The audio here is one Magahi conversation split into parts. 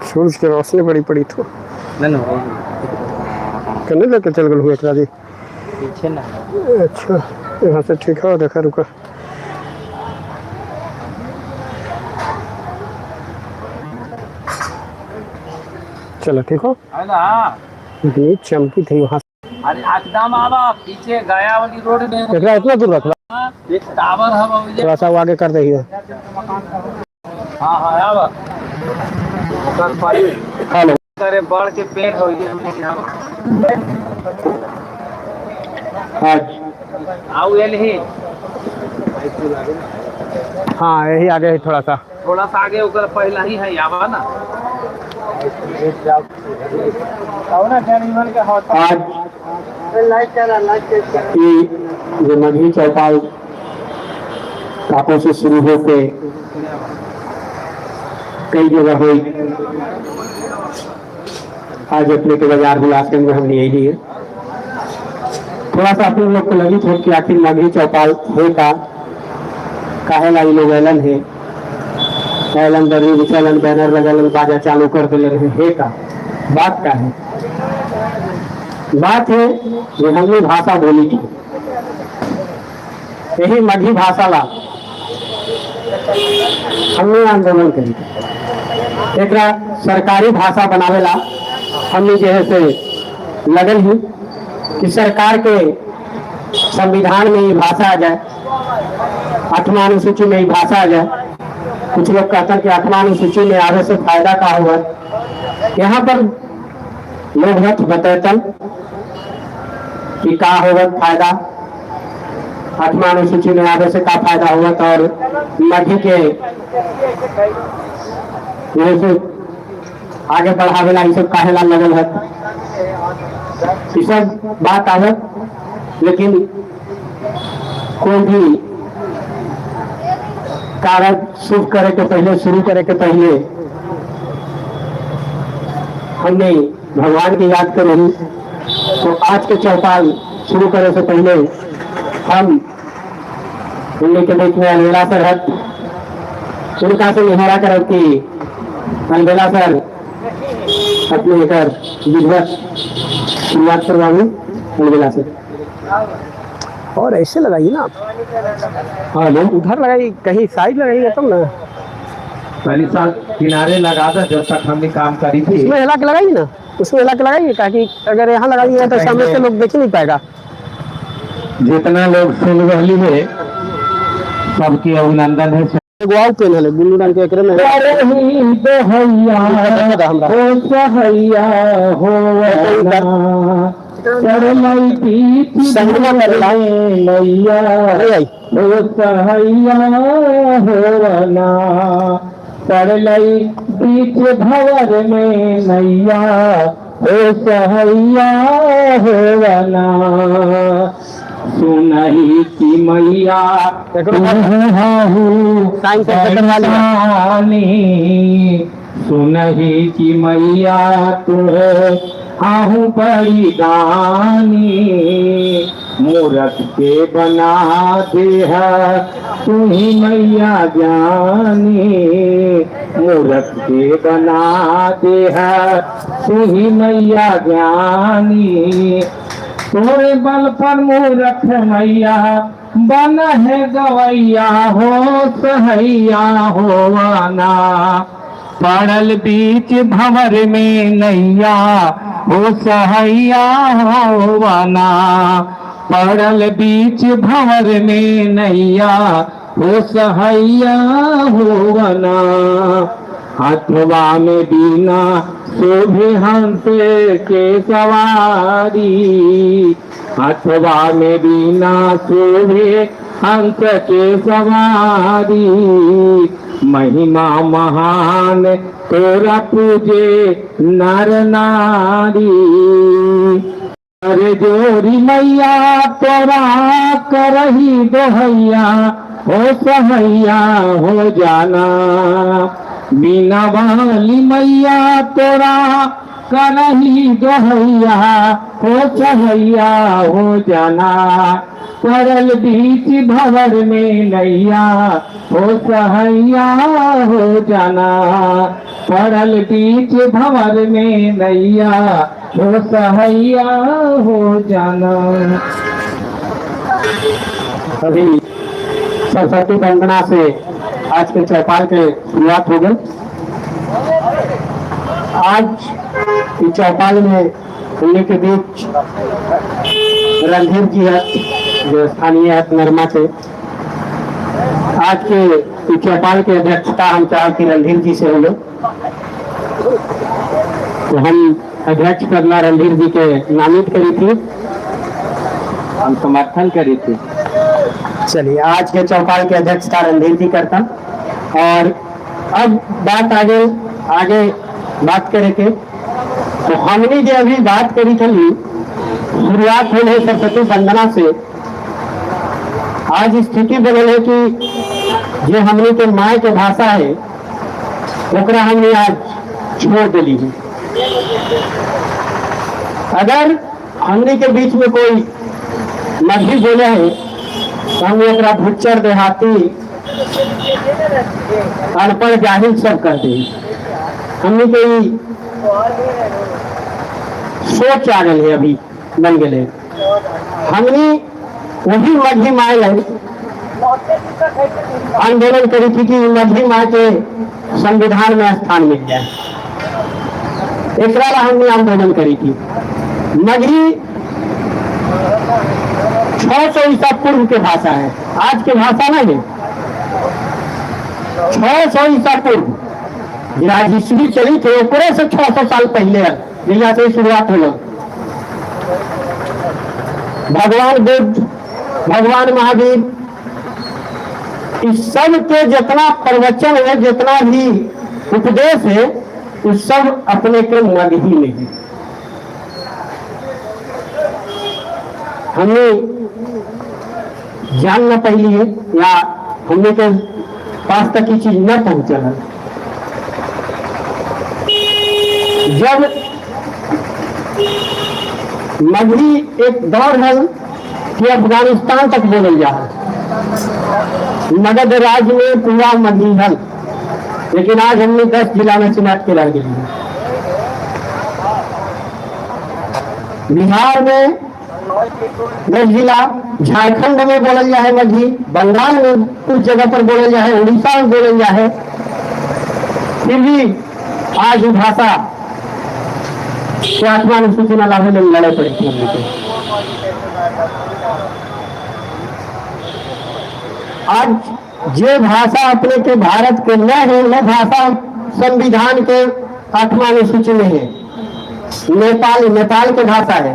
सूरज के रोशनी बड़ी पड़ी तो ना ना, कने लेके चल गल हुए एकरा जी। पीछे ना। अच्छा, यहाँ से ठीक है, देखा रुका। चलो ठीक हो। है ना। इतनी चमकी थी वहाँ। अरे एकदम आवा पीछे गया वाली रोड में। एकरा इतना दूर रखला। एक टावर है वो थोड़ा सा वो आगे कर दही। हाँ हाँ, आवा ओकर पारी। हेलो। करे बड़ के पेड़ हो गए। आज आउ एल ही। हाँ, यही आगे है थोड़ा सा। थोड़ा सा आगे ओकर पहला ही है, आवा ना। आज ये जो मगही चौपाल काको से शुरू होके कई जगह हुई, आज अपने के बाजार हुलासगंज में हमने यही है। थोड़ा सा अपने लोग को लगी थोड़ी कि आखिर मगही चौपाल है का, काहे ला ई लोग ऐलन है, ऐलन दरी बिछलन बैनर लगलन बाजा चालू कर दिलन है का बात का है। बात है जो हमने भाषा बोली थी, यही मगही भाषा ला हमने आंदोलन करी। एकरा सरकारी भाषा बनावेला हमने जो है से लगल ही कि सरकार के संविधान में ये भाषा आ जाए, आठवां अनुसूची में ये भाषा आ जाए। कुछ लोग कहते हैं कि आठवां अनुसूची में आवे से फायदा का हुआ। यहाँ पर लोग हथ बतैतन कि का होगा फायदा, आठवां अनुसूची में आवे से का फायदा हुआ और मगही के जैसे आगे बढ़ावेला ये सब काहेला लगल है, ये सब बात आवे। लेकिन कोई भी कार्य शुभ करे के पहले, शुरू करे के पहले हमने भगवान की याद करी। तो आज के चौपाल शुरू करे से पहले हम उन्हीं के बीच में अलवेला सर है, उनका से निहारा करब कि अलवेला सर अपने एक विधिवत शुरुआत करवाबू। अलवेला सर। और ऐसे लगाइए ना आप। हेलो। उधर लगाइए, कहीं साइड लगाइएगा तब ना। पहली साल किनारे लगा था जब तक हमने काम करी थी। उसमें हिला के लगाइए ना, उसमें हिला के लगाइए, ताकि अगर यहाँ लगाइएगा तो सामने से लोग देख ही नहीं पाएगा। जितना लोग सुन रही है सबके अभिनंदन है। एगो आउ पेन है ब्लू रंग के, एकरे में हो सहैया हो संगमा कर ला। नैया अरे आई। हो सहैया होवना पड़लई बीच भंवर में नैया हो सहैया होवना। सुनही की मैया साइन करके करवा लिया। तुहू सुनही की मैया तुहे आहू बड़ी दानी मूरत के बना दे है तू ही मैया जानी मूरत के बना दे है तू ही मैया ज्ञानी। तोरे बल पर मूरख मैया बन है गवैया हो सहैया होवाना पड़ल बीच भंवर में नैया हो सहैया होवाना पड़ल बीच भंवर में नैया हो सहैया होवना। हाथवा में बीना शोभे हंस के सवारी हाथवा में बीना शोभे हंस के सवारी महिमा महान तोरा पूजे नर नारी। अरे जोरी मैया तोरा करही दोहैया हो सहैया हो जाना बिना वाली मैया तोरा करही दोहैया हो सहैया हो जाना। पड़ल बीच भंवर में नैया हो सहैया हो जाना, पड़ल बीच भंवर में नैया हो सहैया हो जाना। अभी सरस्वती वंदना से आज के चौपाल के शुरुआत हो गई। आज इस चौपाल में होने के बीच रणधीर जी है, जो स्थानीय है नरमा से। आज के इस चौपाल के अध्यक्षता हम चाहे कि रणधीर जी से होंगे, तो हम अध्यक्ष करना रणधीर जी के नामित करी थी। हम समर्थन करी थी। चलिए, आज के चौपाल के अध्यक्षता रणधीर जी करता। और अब बात आगे आगे बात करे के, तो हमने जो अभी बात करी थी, शुरुआत हुई है सरस्वती वंदना से। आज स्थिति बनल है कि जो हमने के माय के भाषा है ओकरा हमने आज छोड़ दिली है। अगर हमने के बीच में कोई मगही बोले है तो हमने एकरा भुच्चर, देहाती, अनपढ़, जाहिल सब कर दी। हमने के ई सोच आ गई है, अभी बन गए। हमने वही मगही माए ला आंदोलन करी थी कि मगही माँ के संविधान में स्थान मिल जाए। एकरा ला हमने आंदोलन करी थी। मगही 600 ईसा पूर्व के भाषा है, आज के भाषा नहीं है। 600 ईसा पूर्व राजस्वी चली थे, ओकरे से 600 साल पहले है जहिया से शुरुआत होलो। भगवान बुद्ध, भगवान महावीर, इस सब के जितना प्रवचन है, जितना भी उपदेश है, वो सब अपने के मगही में है। हमने जान न पहली है या हमने के पास तक ये चीज न पहुंचल है। जब मगही एक दौर है कि अफगानिस्तान तक बोलल जा है, मगध राज्य में पूरा मगही है, लेकिन आज हमने 10 जिला में सिमट के रह गई है। बिहार में 10 जिला, झारखंड में बोलल जा है मगही, बंगाल में कुछ जगह पर बोलल जा है, उड़ीसा में बोलल जा है। फिर भी आज वो भाषा के आठवां अनुसूची में लावे में लड़े पड़े थी हमने के। आज जे भाषा अपने के भारत के न है, न भाषा संविधान के आठवां अनुसूची में है। नेपाल, नेपाल के भाषा है,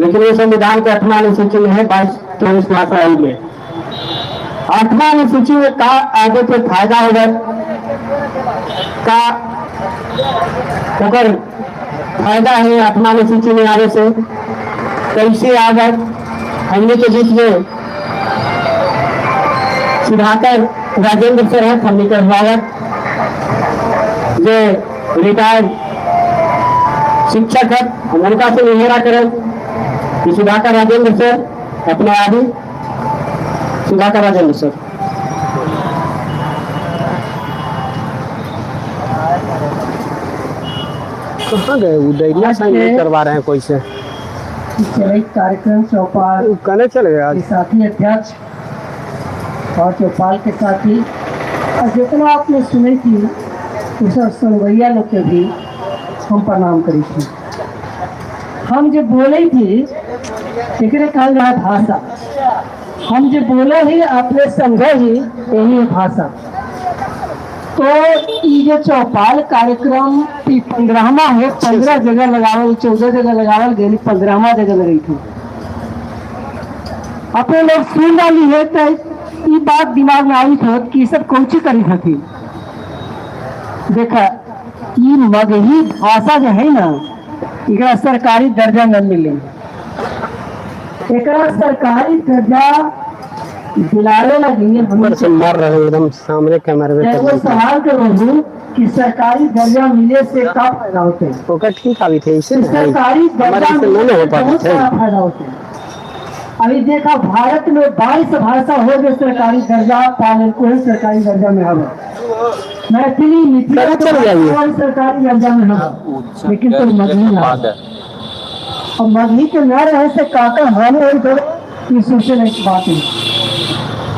लेकिन ये संविधान के आठवां अनुसूची में है, 22-24 भाषा है में। आठवां अनुसूची में का आगे के फायदा होगा, का ओकर फायदा है आठवां अनुसूची में आने से, कैसे आगत हमने के बीच में सुधाकर राजेंद्र सर है, हमने के अभिभावक जो रिटायर्ड शिक्षक है, हम उनका से निहेरा करें कि सुधाकर राजेंद्र सर अपने आदि सुधाकर राजेंद्र सर। कहाँ गए वो डायरिया साइन नहीं करवा रहे हैं कोई से। चलित कार्यक्रम चौपाल वो कहने चले गए आज। के साथी अध्यक्ष और चौपाल के साथी और जितना आपने सुनी थी वो सब सुनवैया लोग के भी हम प्रणाम करी थी। हम जो बोले थी एकरे कहल रहा भाषा। हम जो बोले ही अपने समझे ही यही है भाषा। तो ये जो चौपाल कार्यक्रम 15वां है, 15 जगह लगावल, 14 जगह लगावल गई, 15वां जगह लगाई थी। अपने लोग सुन रही है तो ये बात दिमाग में आई थी कि सब कौन सी करी थी। देखा ये मगही भाषा जो है ना, एकरा सरकारी दर्जा न मिले, एकरा सरकारी दर्जा दिलावे लगी हम ऊपर से मार रहे हैं एकदम सामने कैमरे में। एगो सवाल करूँ कि सरकारी दर्जा मिले से का फायदा होते हैं? ओकर ठीक आवी थे ऐसे नहीं। सरकारी हमारे दर्जा ऐसे मिले नहीं से हो पाते बहुत थे। सारा फायदा होते हैं। अभी देखा भारत में 22 भाषा हो गए सरकारी दर्जा पालन को ही सरकारी दर्जा में हवा। मैथिली मिथिला चल के जाइए। भाषा सरकारी दर्जा में हवा, लेकिन तो मगही ना। और मगही के न रहे से काका हानि हो तो ये सोचे नहीं बात है।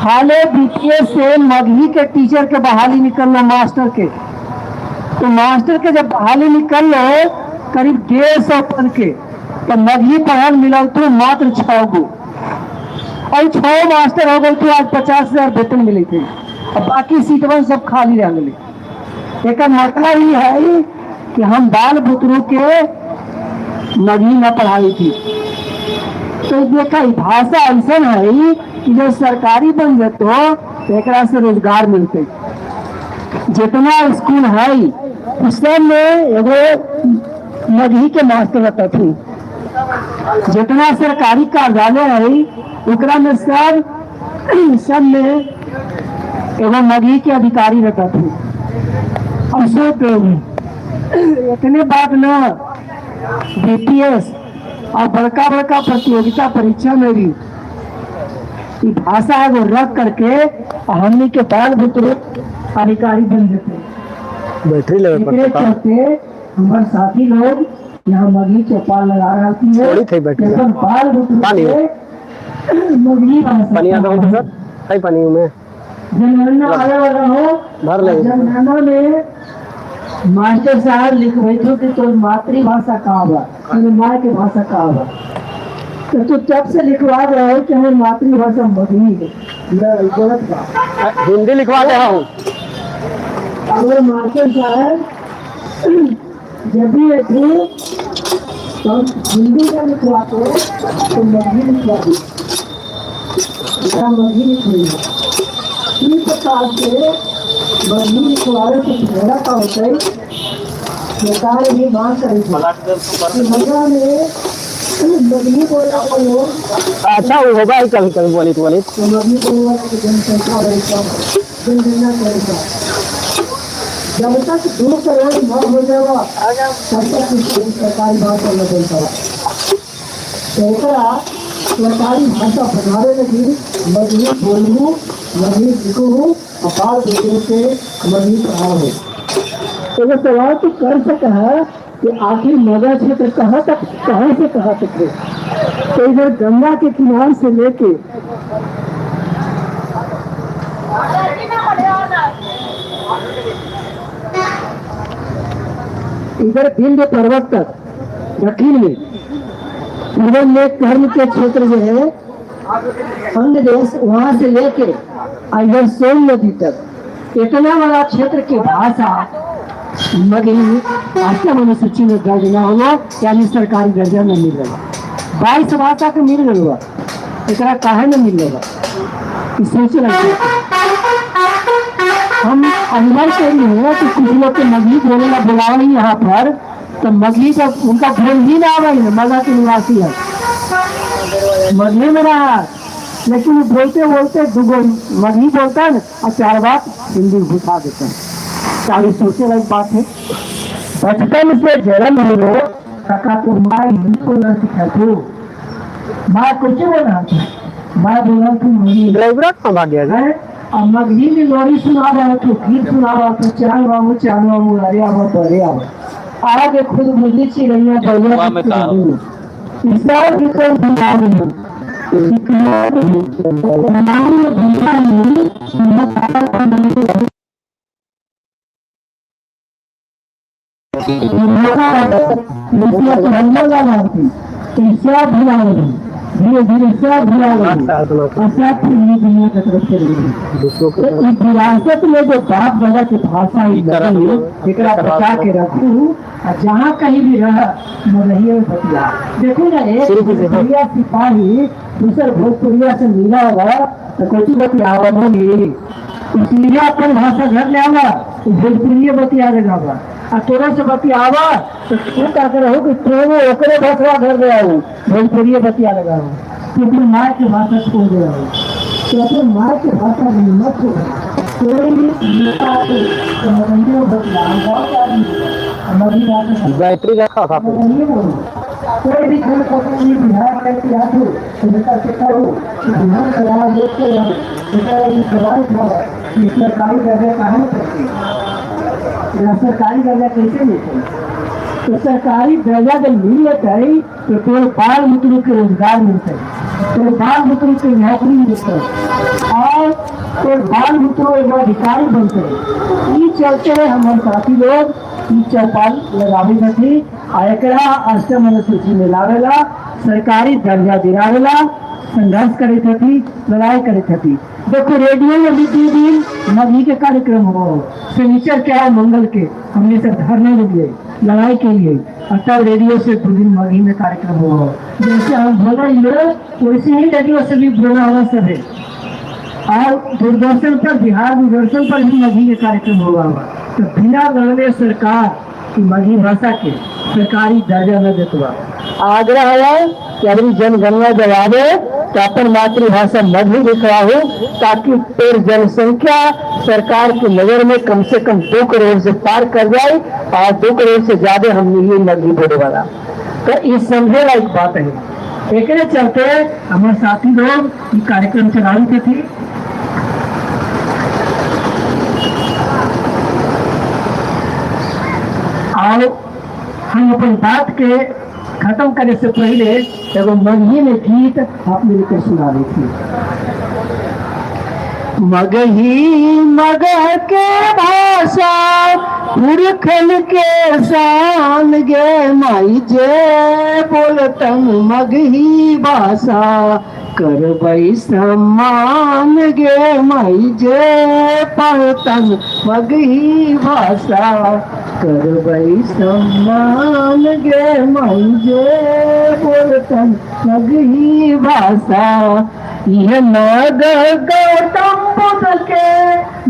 हाले बीपीएस से मगही के टीचर के बहाली निकलना मास्टर के, तो मास्टर के जब बहाली निकल रहे करीब 150 पद के, तो मगही पढ़ल मिलल तो मात्र 6 गो, और 6 मास्टर हो गए तो आज 50,000 वेतन मिले थे और बाकी सीटवन सब खाली रह गए। एक मतलब ही है कि हम बाल बुतरू के मगही न पढ़ाई थी। तो देखा ई भाषा ऐसा है कि जब सरकारी बन जतो तो एकरा से रोजगार मिलते। जितना स्कूल है उस सब में एगो मगही के मास्टर रहता थी। जितना सरकारी कार्यालय है ओकरा में सब सब में एगो मगही के अधिकारी रहता थी। और सो इतने बात न बीपीएस और बड़का बड़का प्रतियोगिता परीक्षा में भी ई भाषा एगो रख करके और हमनी के बाल बुतरू अधिकारी बन जेते। बैटरी लेवे एकरे पड़ता। चलते हमारे साथी लोग यहाँ मगही चौपाल लगा रहा है। थोड़ी थी बैटरी। अपन बाल बुतरू पानी। के मगही भाषा पानी आता हो सर, है पानी में जनगणना आवे वाला हो, भर ले। जनगणना में मास्टर साहब लिखवे थे कि तोर मातृभाषा का बा, तोर माँ के भाषा का बा, तो तू तब से लिखवा रहे हो कि हमारी मातृभाषा मगही है। न, गलत बा। हिंदी लिखवा दे हूँ। अगर मास्टर साहब जब भी थे तो हिंदी का लिखवाते तो मगही लिखवा दी, मगही लिखी। इस प्रकार से मगही लिखवाने से झगड़ा का होता है। सरकार भी मांग करी थी कि मगह में मगही बोला वो लोग। अच्छा वो होगा ही कभी कभी बोली तो बोली। तो मगही बोलने वाले की जनसंख्या बड़ी कम है, जनगणना करी था। जब तक 2 करोड़ न हो जाएगा तब तक सरकारी भाषा न बन पाए। तो एकरा सरकारी भाषा बनावे लगी मगही बोलू, मगही लिखू और बाल बुजुर्ग के मगही पढ़ाओ। तो वो सवाल तो कर सका है कि आखिर मगह क्षेत्र कहाँ तक, कहाँ से कहाँ तक है। तो इधर गंगा के किनारे से लेके इधर विंध्य पर्वत तक, दक्षिण में पूर्व में कर्म के क्षेत्र जो है अंग देश, वहां से लेके इधर सोन नदी तक इतना बड़ा क्षेत्र के भाषा मगही अष्टम अनुसूची में दर्ज न हो, यानी सरकारी दर्जा न मिल रहा। 22 भाषा के मिल रहा, एकरा काहे न मिल रहा, सोचे लगे। हम अनुभव के लिए है कि कुछ लोग के मगही बोले ला बुलावे यहाँ पर, तो मगही का उनका बोल ही ना आवे, मगह के निवासी है मगही में रहा, लेकिन वो बोलते बोलते दुगो मगही बोलता है और 4 बात हिंदी घुसा देते हैं। चालीस सोचे वाली बात है। बचपन से जन्म हो काका को माँ हिंदी बोलना सिखा तू, माँ कुछ बोलना, माँ बोला तू मगही ड्राइवर कहाँ भाग गया जी? है और मगही में लोरी सुना रहा तू, गीत सुना रहा तू, चांद बाबू चांद बाबू अरे आवा अरे आवा आगे खुद बुझी चिड़ैया कुआं में कहा? धीरे धीरे सब भुला गए और सब फिर दुनिया की तरफ चले गए। दूसरों तो को इस विरासत में जो बाप दादा की भाषा ही एकरा बचा के रखू और जहाँ कहीं भी रह मगहिए में बतिया। देखो ना, एक भोजपुरिया सिपाही दूसरे भोजपुरिया से मिला होगा तो कोई बतिया बोली, इसलिए अपन भाषा घर ले आवा तो भोजपुरिया बतिया देगा, और तोरा से बतियावा तो तू क्या करो कि तू ओकरे भाषा घर ले आऊ भोजपुरिया बतिया लगा, क्योंकि माँ की भाषा छोड़ दे। तो अपने माँ की भाषा में मत छोड़ो, कोई भी बैटरी रखा था। बोलो। कोई भी जनप्रतिनिधि बिहार में इतिहास हो तो बेटा से कहो कि बिहार सरकार देखते हैं, बेटा ये सवाल था कि सरकारी दर्जा कहाँ पड़ती, सरकारी दर्जा कैसे मिलते? तो सरकारी दर्जा जब मिल जाता है तो तोर बाल मित्रों के रोजगार मिलते, तो बाल मित्रों के नौकरी मिलते और तो बाल मित्रों एगो अधिकारी बनते। ये चलते हैं हमारे साथी लोग ई चौपाल लगावे थी आ एकरा अष्टम अनुसूची में लावेला, सरकारी दर्जा दिलावेला संघर्ष करे थी, लड़ाई करे थी। देखो रेडियो में भी 2 दिन मगही के कार्यक्रम हो, शनिचर क्या है मंगल के हमने सब धरने के लिए लड़ाई के लिए, और तब रेडियो से 2 दिन मगही में कार्यक्रम हो। जैसे हम बोला वैसे ही रेडियो से भी बोला हुआ सब है और दूरदर्शन पर, बिहार दूरदर्शन पर भी मगही के कार्यक्रम हुआ हुआ। तो बिना लड़ने सरकार की मगही भाषा के सरकारी दर्जा न देतवा। आग्रह है कि अभी जनगणना जब आवे तो अपन मातृभाषा मगही लिखवाओ, ताकि फिर जनसंख्या सरकार की नजर में कम से कम 2 करोड़ से पार कर जाए और 2 करोड़ से ज्यादा हम ये मगही बोले वाला। तो ये समझे लायक बात है। एकरे चलते हमारे साथी लोग ये कार्यक्रम चलाते थे। और हम अपन बात के खत्म करे से पहले एगो मगही में गीत आप मिलकर सुना रही थी। मगही मगह के भाषा पुरखन के शान गे माई जे बोलतन मगही भाषा करबई सम्मान गे माई जे पढ़तन मगही भाषा करबई सम्मान गे माई जे बोलतन मगही भाषा। यह मगह गौतम बुद्ध के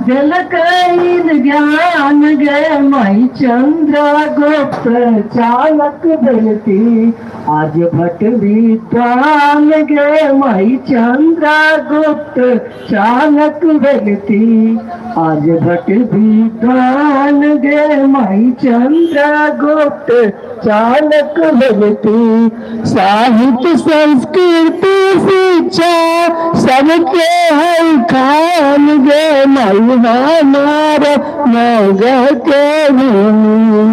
जलकैन ज्ञान गे माई चंद्र गुप्त चालक बेलती आज भट्ट विद्वान गे माई चंद्र गुप्त चालक बेलती आज भट्ट विद्वान गे माई चंद्र गुप्त चालक बेलती। साहित्य संस्कृति शिक्षा सबके है खान गे माई हमार मगह के भूमि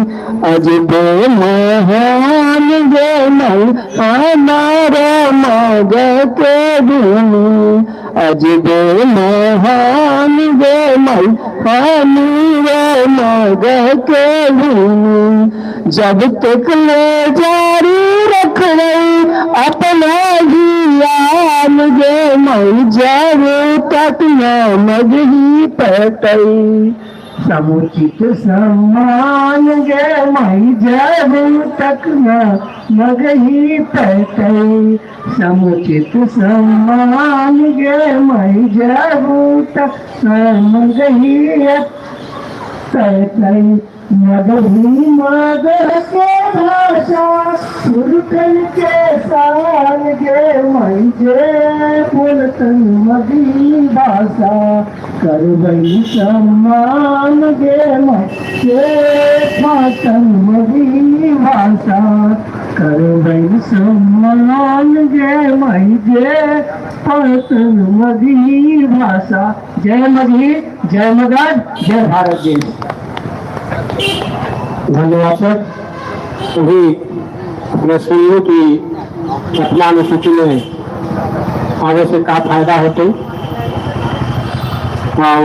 अजबे महान गे माई हमार मगह के भूमि अजबे महान गे माई हमार मगह के भूमि। जब तक ले जारी रख रही अपना ज्ञान गे माई जब तक न मगही पटई समुचित सम्मान गे माई जब तक न मगही पटई समुचित सम्मान गे माई जब तक न मगही पटई। मगही मगह के भाषा पुरखन के शान गे माई जे बोलतन मगही भाषा करबई सम्मान गे माई जे भाषण मगही भाषा करबई सम्मान गे माई जे पढ़तन मगही भाषा। जय मगही, जय मगध, जय भारत देश। धन्यवाद सर। अभी अपने सुनिए कि अपना अनुसूची में आगे से क्या फायदा होते और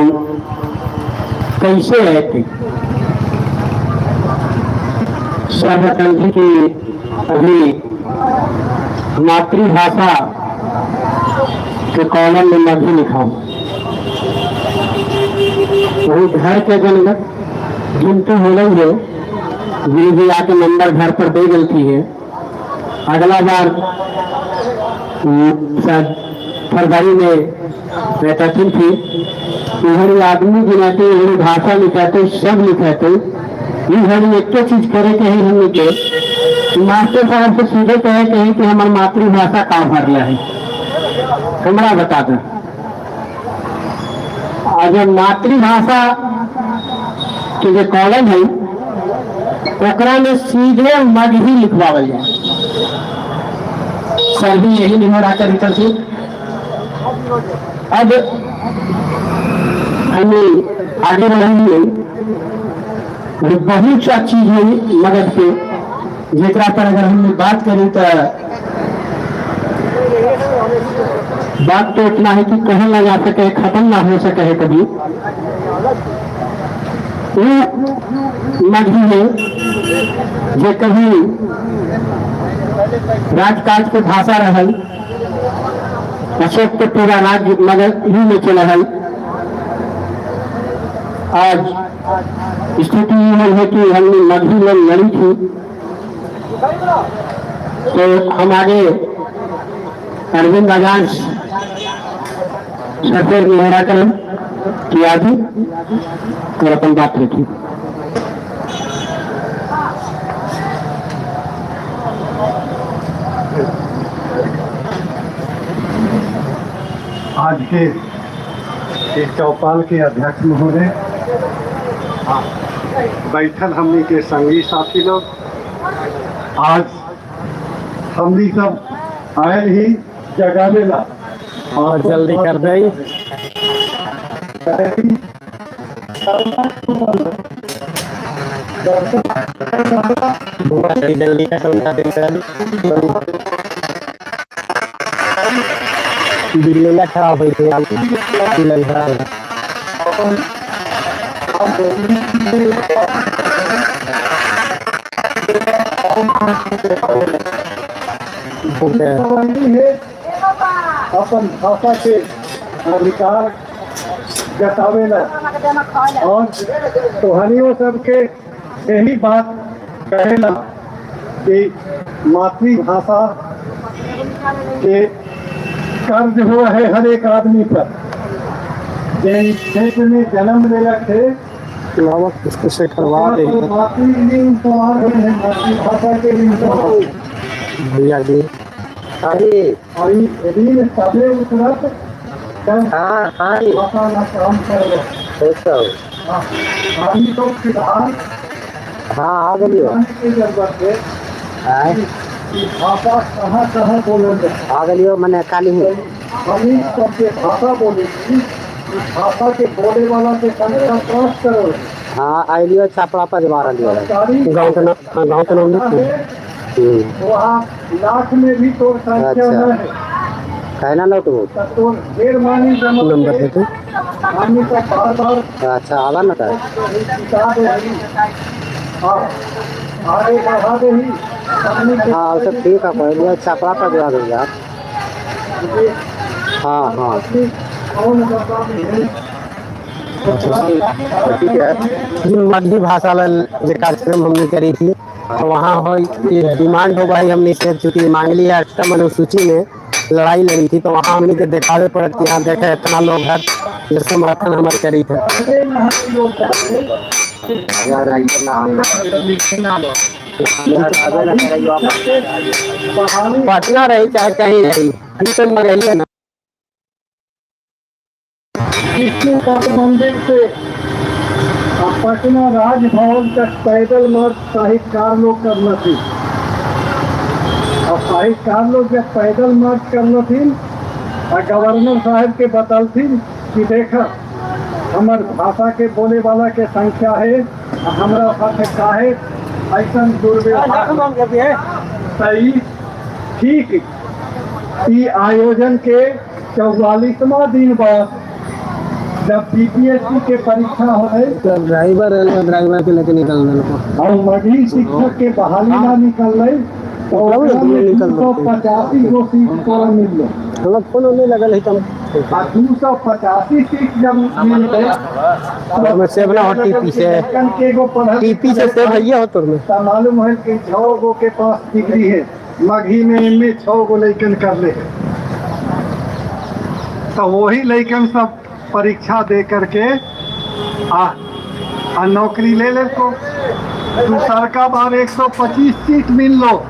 कैसे रहते। सर्वतंत्र की अभी मातृभाषा के कॉलम में मगही लिखा हूँ, वही घर के जन गिनती हो रही है, गुरु जी आके नंबर घर पर दे गलती है। अगला बार शायद फरवरी में रहती थी, उधर आदमी गिनाते, उधर भाषा लिखाते, सब लिखाते। इधर एक तो चीज करे के ही हमने के मास्टर साहब से सीधे कहे के कि हमारी मातृभाषा का भरला है, हमारा बता दो। आज मातृभाषा के जो कॉलम है ओकरा में सीधे मगही लिखवावल जाए। सर भी यही निहोरा करी थी। अब हमें आगे बढ़ेंगे। बहुत सा चीज है मगध के, जेकरा पर अगर हम बात करें तो बात तो इतना है कि कहल ना जा सके, खत्म ना हो सके है कभी। वो मगही है जो कभी राजकाज के भाषा रहल। अशोक के पूरा राज्य मगध ही में चल रहा। आज स्थिति ये है कि हमने मगही में लड़ी थी, तो हम आगे अरविंद आजाद सफेद मेहरा करें कि आदि और अपन बात रखी। आज के इस चौपाल के अध्यक्ष महोदय, बैठल हमनी के संगी साथी लोग, आज हमनी सब आयल ही जगावे ला और जल्दी कर दे। जल्दी बिल्ली खराब हुई थी। खराब। है अपन भाषा के अधिकार जतावेला और तोहनियों सबके यही बात कहेला कि मातृभाषा के कर्ज हुआ है हर एक आदमी पर। जे क्षेत्र में जन्म लेलक है इसको से करवा दे मातृ ऋण सवार है, मातृभाषा के ऋण सवार भैया जी। अरे और ऋण तबे उतरत जब हाँ हाँ भाषा ना काम कर। अभी तो फिलहाल हाँ आ गई की जरूरत है कि भाषा कहाँ कहाँ बोलल जाए। आ गई मैंने काली हूँ। हम सबके भाषा बोले थी, भाषा के बोले वाला के संख्या 5 करोड़। हाँ आइलियो छापड़ा पर जमा रही है। गाँव के नाम, हाँ गाँव के नाम लिखो। वहाँ लाख में भी तो संख्या न है। कहना ना तो तो ढेर मानी नंबर दे दो। मानी का बार बार। अच्छा आवा ना था। आगे बढ़ा दे ही। हाँ सब ठीक है, पहले छापड़ा पर जमा दो यार। हाँ हाँ ठीक है। मगधी भाषा जो कार्यक्रम हमने करी थी तो वहाँ हो डिमांड हो भाई, हमने से चूँकि मांग लिया अष्टम अनुसूची में लड़ाई लड़ी थी, तो वहाँ हमने के दिखावे पड़त कि यहाँ देखे इतना लोग है जो समर्थन हमारे करी थे। पटना रही चाहे कहीं रही, हम तो मगहिए ना। मंदिर से पटना राजभवन तक पैदल मार्च साहित्यकार लोग करना थी। और साहित्यकार लोग जब पैदल मार्च करना थी और गवर्नर साहब के बतलथिन कि देखा हमार भाषा के बोले वाला के संख्या है, हमारा साथ काहे ऐसा दुर्व्यवहार। सही ठीक ई आयोजन के 44वां दिन बाद जब बीपीएससी के परीक्षा हो ड्राइवर है, ड्राइवर के लेके निकल रहे और मगही शिक्षक के बहाली ना निकल रही तो 285 गो सीट तोरा मिल। हम फोन नहीं लगल है। 285 सीट जब मिल गए सेव ना हो टीपी से, टीपी से सेव है हो तोर में। मालूम है कि 6 गो के पास डिग्री है मगही में, एम ए 6 गो लैकन कर ले, तो वही लैकन सब परीक्षा दे करके आ नौकरी ले ले को दूसर बार 125 सीट मिल लो।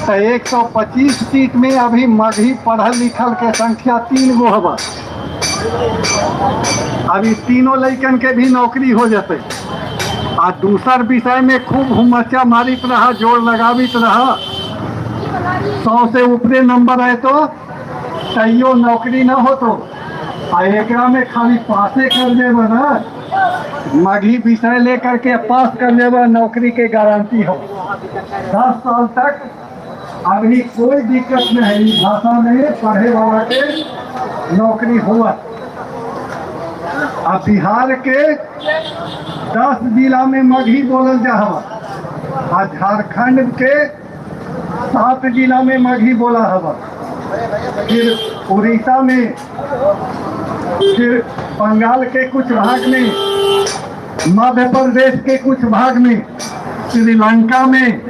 तो 125 सीट में अभी मगही पढ़ल लिखल के संख्या 3 गो हवा। अभी तीनों लैकन के भी नौकरी हो जाते। आ दूसर विषय में खूब हुमचा मारित रहा, जोर लगावित रहा, 100 से ऊपरे नंबर आए तो तैयो नौकरी न हो तो आ एकरा में खाली पासे कर लेबा ना, मगही विषय लेकर के पास कर लेबा, नौकरी के गारंटी हो। 10 साल तक अभी कोई दिक्कत नहीं है, इस भाषा में पढ़े वाला के नौकरी हुआ। आ बिहार के 10 जिला में मगही बोलल जा हवा, आ झारखंड के 7 जिला में मगही बोला हवा, फिर उड़ीसा में, फिर बंगाल के कुछ भाग में, मध्य प्रदेश के कुछ भाग में, श्रीलंका में,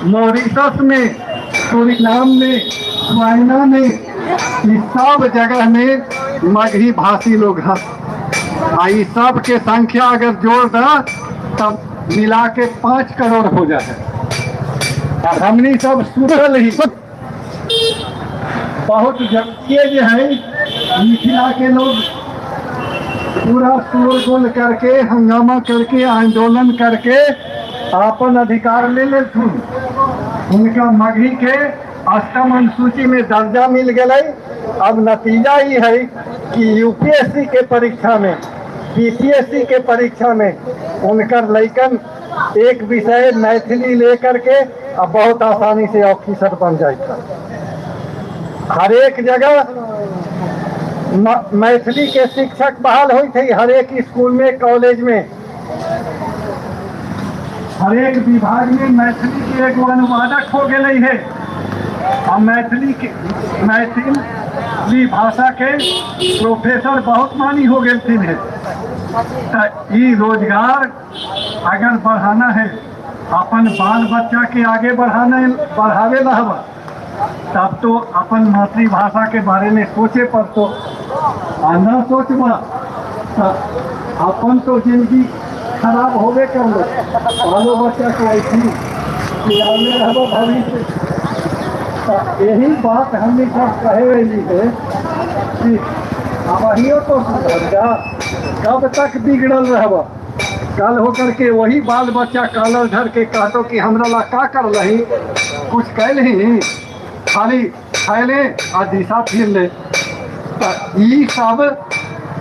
मॉरिशस में, सूरीनाम में, चाइना में, इस सब जगह में मगही भाषी लोग हैं। आ इस सब के संख्या अगर जोड़ दा तब मिला के 5 करोड़ हो जाए। और हमनी सब सुतल ही बहुत जबकि जो है मिथिला के लोग पूरा शोरगुल करके, हंगामा करके, आंदोलन करके अपन अधिकार ले लेथुन। उनका मगही के अष्टम अनुसूची में दर्जा मिल गए। अब नतीजा ये है कि यूपीएससी के परीक्षा में, बीपीएससी के परीक्षा में उनकर लैकन एक विषय मैथिली लेकर के अब बहुत आसानी से ऑफिसर बन जाता। हर एक जगह मैथिली के शिक्षक बहाल हुई थे, हर एक स्कूल में, कॉलेज में, हर एक विभाग में मैथिली के एगो अनुवादक हो गए है। और मैथिली भाषा के प्रोफेसर बहुत मानी हो गए है। तो ई रोजगार अगर बढ़ाना है, अपन बाल बच्चा के आगे बढ़ाने बढ़ावे ला हवा, तब तो अपन मातृभाषा के बारे में सोचे पर तो न सोचबा तो अपन तो जिंदगी खराब होबे कर लो, बालो बच्चा को ऐसी बिगाड़ले रहबो भविष्य। तो यही बात हमने सब कहे रही है कि अबहियो तो सुधर जा, कब तक बिगड़ल रहबा? कल होकर के वही बाल बच्चा कालर धर के कहतो कि हमरा ला का कर रही, कुछ कैल ही, खाली खैले आ दिशा फिर ले। तो ई सब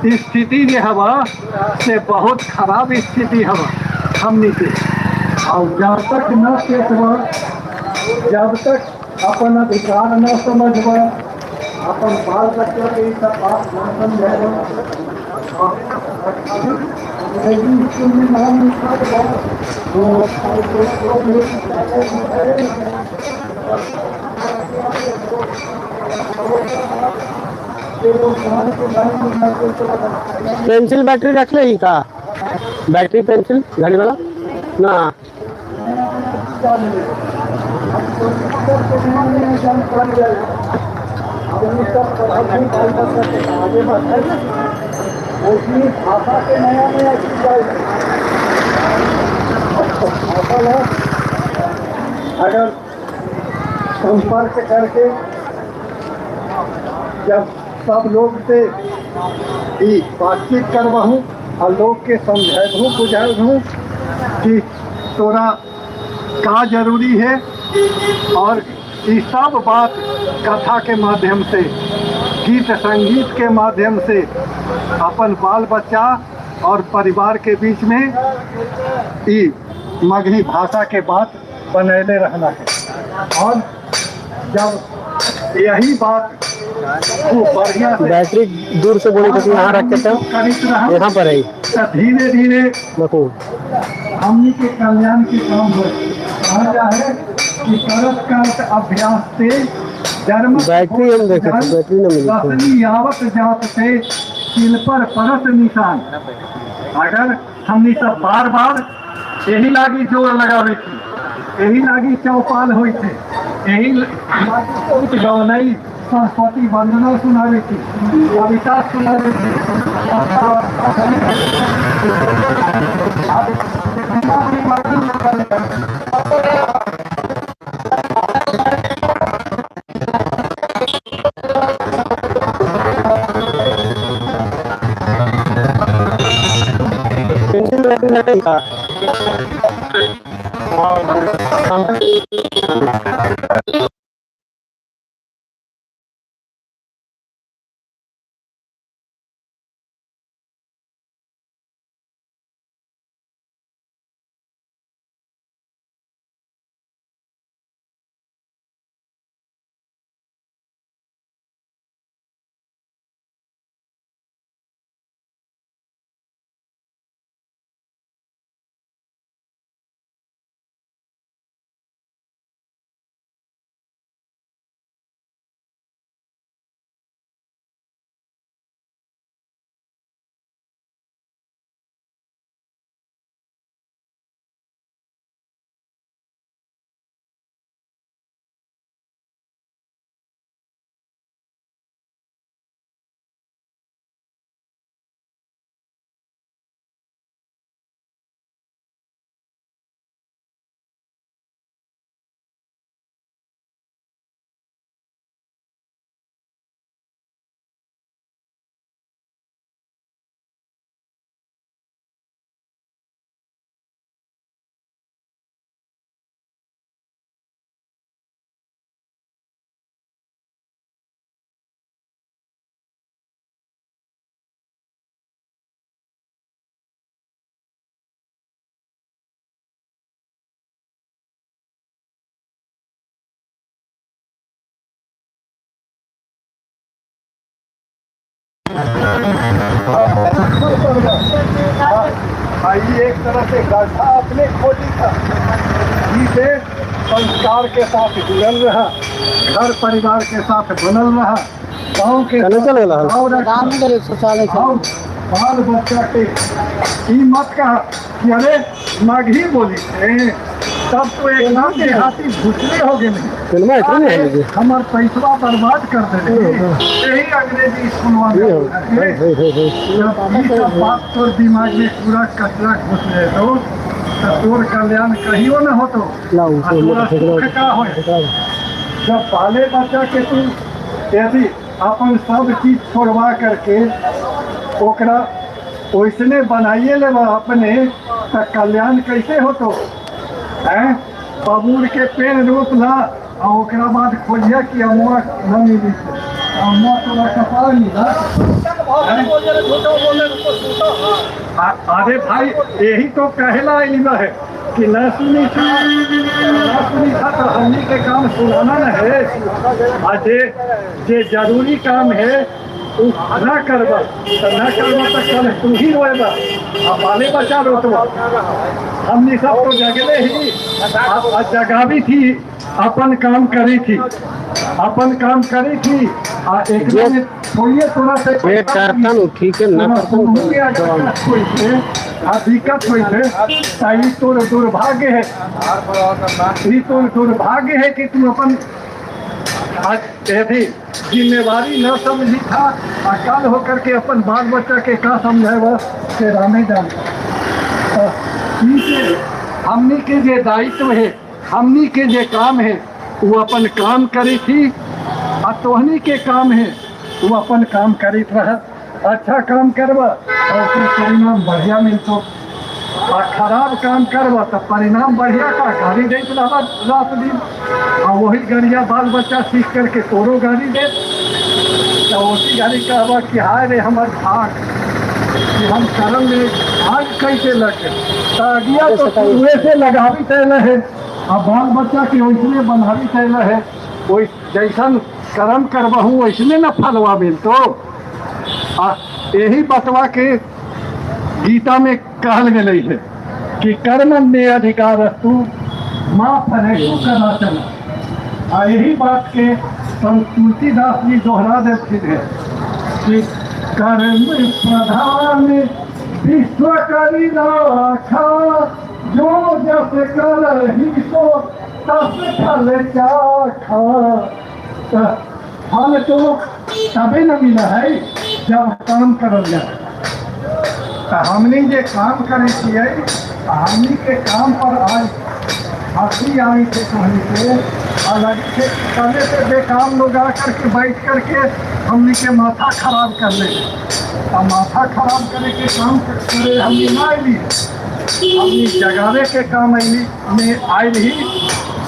स्थिति जो हवा से बहुत खराब स्थिति हवा हमनी के। और जब तक न चेतबा, जब तक अपन अधिकार न समझबा, अपन बाल बच्चा के ई सब बात न समझेबा, अंग्रेजी स्कूल में नाम लिखा तो पेंसिल बैटरी रख ले ही का? बैटरी पेंसिल घड़ी वाला ना? भाषा के नया नया चीज अगर संपर्क करके जब सब लोग से ई बातचीत करबहूँ और लोग के समझेबहूँ बुझेबहूँ कि तोरा का जरूरी है, और ये सब बात कथा के माध्यम से, गीत संगीत के माध्यम से अपन बाल बच्चा और परिवार के बीच में ई मगही भाषा के बात बनैले रहना है। और जब यही बात खूब बढ़िया से बैटरी दूर से बोली तो यहाँ रख के तो करित रहा यहाँ पर है। तो धीरे धीरे देखो हमनी के कल्याण के काम हो। कहा जाए कि करत करत अभ्यास से जन्म बैटरी हम देखे थे, बैटरी न मिली थी। रसनी यावत जात से तिल पर परत निशान। अगर हमनी सब बार बार यही लागी जोर लगावे थी, यही लागी चौपाल हुई थे, यही लागी बहुत गौनई सरस्वती वंदना सुनावे थी, कविता सुनावे थी। भाई एक तरह से गड्ढा अपने खोदी था, इसे संस्कार के साथ जुड़ल रहा, घर परिवार के साथ बनल रहा, गाँव के चले चले गए। और बाल बच्चा के ई मत कहा कि अरे मगही बोली थे, तब तो एकदम देहाती भुसले हो गए। फिल्म इतनी है जी। हमार पैसवा बर्बाद कर देले यही अंग्रेजी स्कूल ये हो वाले। हे हे हे जब ई सब बात तोर दिमाग में पूरा कचरा घुस जाए तो तोर कल्याण कहियो न होतो। लाओ, आ तोरा सुख का होए जब बाले बच्चा के तू यदि अपन सब चीज छोड़वा करके ओकरा ओइसने बनाइए लेबा अपने, त कल्याण कैसे होतो? हैं बबूर के पेड़ रोप ला आ ओकरा बाद खोजिया कि अमुआ न मिली, अमुआ तोरा कपार मिला। अरे भाई यही तो कहला आइली है कि न सुनी था, न सुनी था तो हमनी के काम सुनाना न है। आ जे जे जरूरी काम है उ न करबा तो न करबा तो कल तू ही रोएबा आ बाले बच्चा रोतबा। हमनी सब तो जगले ही आ जगावी थी, अपन काम करी थी, अपन काम करी थी। आ एक में थोड़िए थोड़ा से ये करतन उ ठीक है, न करतन तो आ दिक्कत हुई थे। ई तोर दुर्भाग्य है, ई तोर दुर्भाग्य है कि तू अपन यदि जिम्मेवारी न समझी था आ कल होकर के अपन बाल बच्चा के का समझे के रामे जान। हमनी के जे दायित्व है, हमनी के जे काम है वो अपन काम करी थी, आ तोहनी के काम है वो अपन काम करी रहा। अच्छा काम करबा और फिर परिणाम बढ़िया मिलतो, आ खराब काम करबा तो परिणाम बढ़िया का गाड़ी देत रहा रात दिन, आ वही गाड़िया बाल बच्चा सीख करके तोरो गाड़ी दे तो उसी गाड़ी कहबा कि हाय रे हमार भाग कि हम करम में आग कैसे लगे। अगिया तो शुरुए से लगावी तैल है आ बाल बच्चा के वैसने बनावी तैल है, वही जैसन कर्म करबहूँ वैसने न फलवा मिलतो। आ यही बतवा के गीता में कहल गेलै है कि कर्म में अधिकार अस्तु माँ फलेषु कदाचन। आ यही बात के संत तुलसीदास जी दोहरा देते हैं कि कर्म प्रधान विश्व करि राखा, जो जस करहि सो तस फल चाखा। फल तो तबे न मिला है जब काम करल जाए। तो हमनी जे काम करे छियै, हमनी के काम पर आज हंसी आई थे तोहनी के, अलग से कले से बेकाम लोग आ करके बैठ करके हमनी के माथा खराब कर ले। आ माथा खराब करे के काम करे हमनी ना अली, हमनी जगावे के काम अली में आयल ही।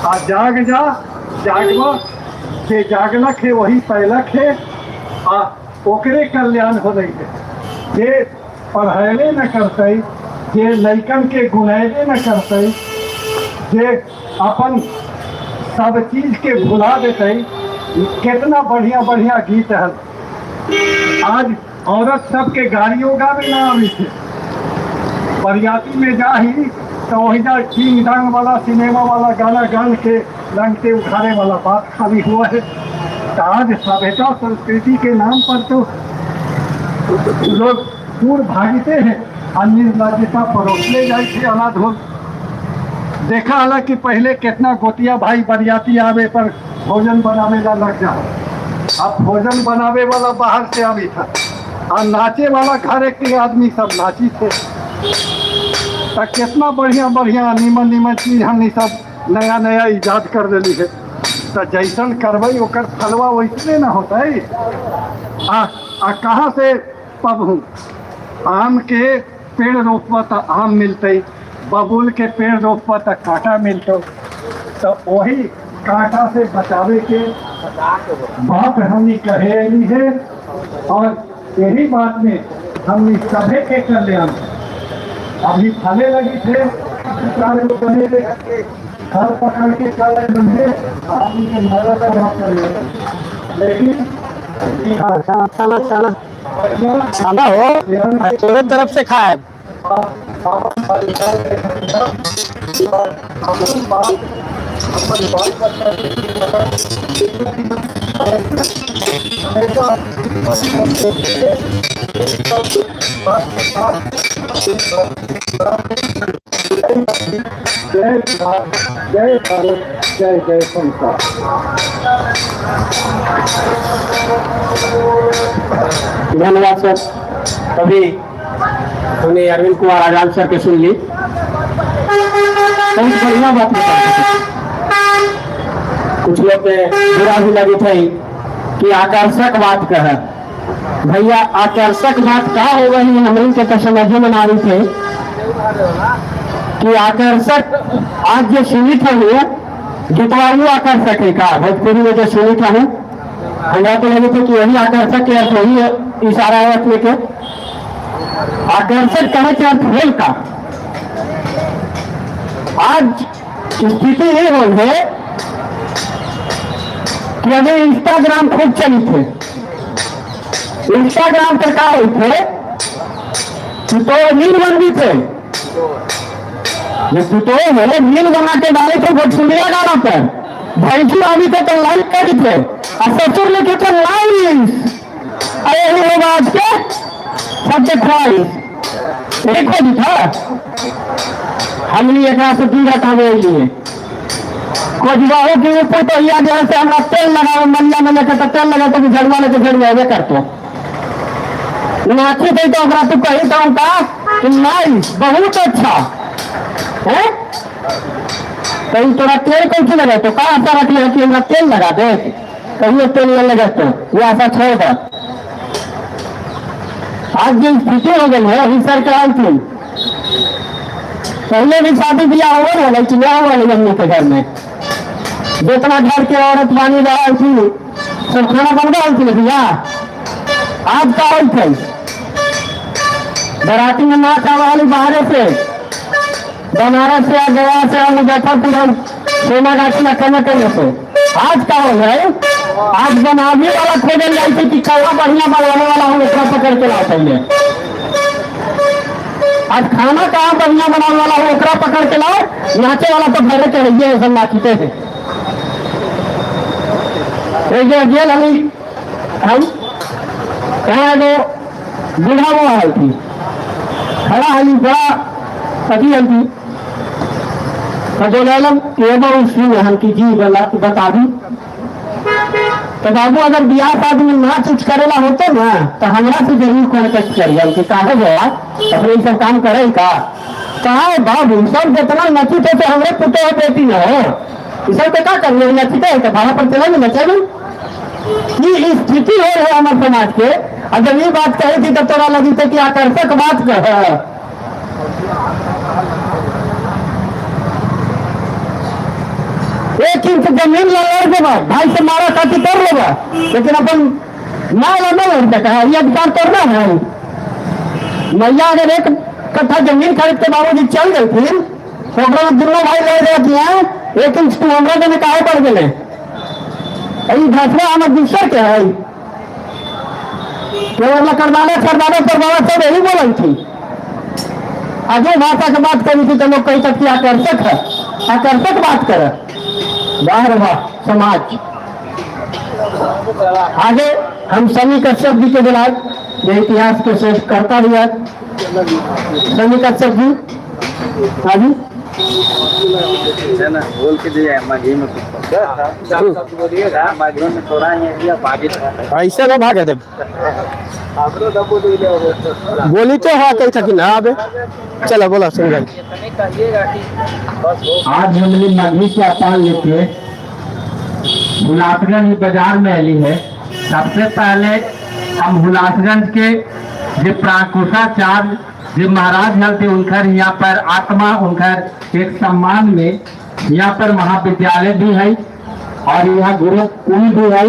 आ जाग जा, जागवा जे जागलक है वही पैलक है, आ ओकरे कल्याण हो रही है। जे पढ़ेबे न करते, जे लैकन के गुनेबे न करते, जे अपन सब चीज के भुला देते। कितना बढ़िया बढ़िया गीत है। आज औरत सबके गाड़ियों गावे ना आवे थे, बरियाती में जाही तो वही जा टींग डांग वाला सिनेमा वाला गाना गान के लंगते उखाड़े वाला बात खाली हुआ है। तो आज सभ्यता संस्कृति के नाम पर तो लोग दूर भागते हैं और निर्लजता परोसले जाए थे अनाधुन। देखा हालांकि पहले कितना गोतिया भाई बरियाती आवे पर भोजन बनावे ला लग जा। अब भोजन बनावे वाला बाहर से आवी था और नाचे वाला घर के आदमी सब नाची थे। तो कितना बढ़िया बढ़िया नीमन नीमन चीज हमनी सब नया नया इजाद कर दिली है। तो जैसन करबै ओकर फलवा वैसने ना होता है। आ आ कहाँ से पबहूँ? आम के पेड़ रोपबा तो आम मिलते, बबूल के पेड़ रोपबा तो कांटा मिलते। तो वही कांटा से बचावे के बात हमनी कहे अली है, और यही बात में हमनी सभे के कल्याण अभी फले लगी थे। चार गो बने थे, घर पकड़ के चले बंधे आदमी के मदद कर, लेकिन खाना खाना खाना हो तोरे तरफ से खाए। जय भारत, जय भारत, जय जय संसार। धन्यवाद सर। अभी हमने अरविंद कुमार आजाद सर के सुन ली, बहुत बढ़िया बात बताई। कुछ लोग के बुरा भी लगे थे कि आकर्षक बात कह। भैया आकर्षक बात का हो गई, हमने के तो समझ में ना रही थे कि आकर्षक आज जो सुनी था वो गीतवाऊ आकर्षक है का भोजपुरी में जो सुनी था हूँ, हमरा तो लगे थे कि यही आकर्षक के अर्थ वही इशारा है अपने के। आकर्षक कहे के अर्थ भेल का? आज स्थिति ये हो है कि अभी इंस्टाग्राम खूब चली थे। इंस्टाग्राम पर का हुई थे कि तो रील बनती थे, ये तो है रील बना के डाले थे भोजपुरिया गाना पर, भैंसुर आदमी थे तो लाइक कर थे और ससुर लिखे थे लाइक। अरे ये लोग आज के सबसे ख्वाहिश देखो भी था। हमने एक से दूर हटावे लिए खोजवाओ के ऊपर तो यह जो से हमरा तेल लगाओ मल्ला में लेके तो तेल लगा तो झड़वा लेके झड़वा करतो नाची थे तो ओकरा तू कही तो का कि नाइस बहुत अच्छा है। तो तोरा तेल कैसे लगा तो का आशा रखले है कि हमरा तेल लगा दे, कहियो तेल न लगा तो ये आशा छोड़ दे। आज जो स्थिति हो गई है अभी सर के थी, पहले भी शादी ब्याह हो रहा है कि ना हो रहा है के घर में जितना घर के औरत बानी रहा थी सब खाना बन रहा थी भैया। आज का हो थे बराती में नाच आवा वाली बाहर से, बनारस से, गया से, मुजफ्फरपुर, सोनागाछी कने कने से। आज का हो है आज बनाने वाला खोजल जाए थे कि कौआ बढ़िया बनाने वाला हम ओकरा पकड़ के लाते हैं। आज खाना कहाँ बढ़िया बनाने वाला हो ओकरा पकड़ के लाओ, नाचे वाला तो घरे के है सब नाचते थे। एक जगह गेल हमी हम कहाँ एगो बूढ़ा वो आयल थी खड़ा हली बड़ा अथी हल थी तो बोलम एगो सुन हम की जी बता दी तो बाबू अगर बियाह शादी में नाच उच करेला होते ना तो हमरा से जरूर कॉन्टेक्ट करिए। हम काहे गया अपने सब काम करे का कहा बाबू सब जितना नची थे तो हमरे पुते हो बेटी न हो सब के क्या करिए नचते है तो भाड़ा पर चले नचेगी। ये स्थिति हो रहा है हमारे समाज के। और जब ये बात कही थी तब तोरा लगी थे कि आकर्षक बात कह। एक इंच जमीन लड़ देगा, भाई से मारा काटी कर लेगा, लेकिन अपन ना ना लड़ सका है, ये अधिकार करना है। मैया अगर एक कट्ठा जमीन खरीद के बाबूजी चल गए फिर तो ओकरा में दुनू भाई लड़ गया कि हाँ, एक इंच तू हमरा देने काहे पड़ गेले, ई घटना हमर दूसर के है। केवल करदाना करदाना करदाना सब यही बोल थी। आगे भाषा के बात करी थी तो लोग कही तक कि आकर्षक है, आकर्षक बात करे। वाह रे वाह समाज। आगे हम सनी कश्यप जी के बुलाए, जो इतिहास के शेष करता भी है। सनी कश्यप जी अभी बोल के दिया मघी में मघी में थोड़ा ही भागी ऐसे ना भागे थे, बोली तो हाँ कही थी ना। अबे चलो बोला सुन गए। आज हमने मघी के अपान लेके हुलासगंज बाजार में अली है। सबसे पहले हम हुलासगंज के जो प्राकुशाचार्य जो महाराज हल थे उनकर यहाँ पर आत्मा उनकर एक सम्मान में यहाँ पर महाविद्यालय भी है और यहाँ गुरुकुल भी है।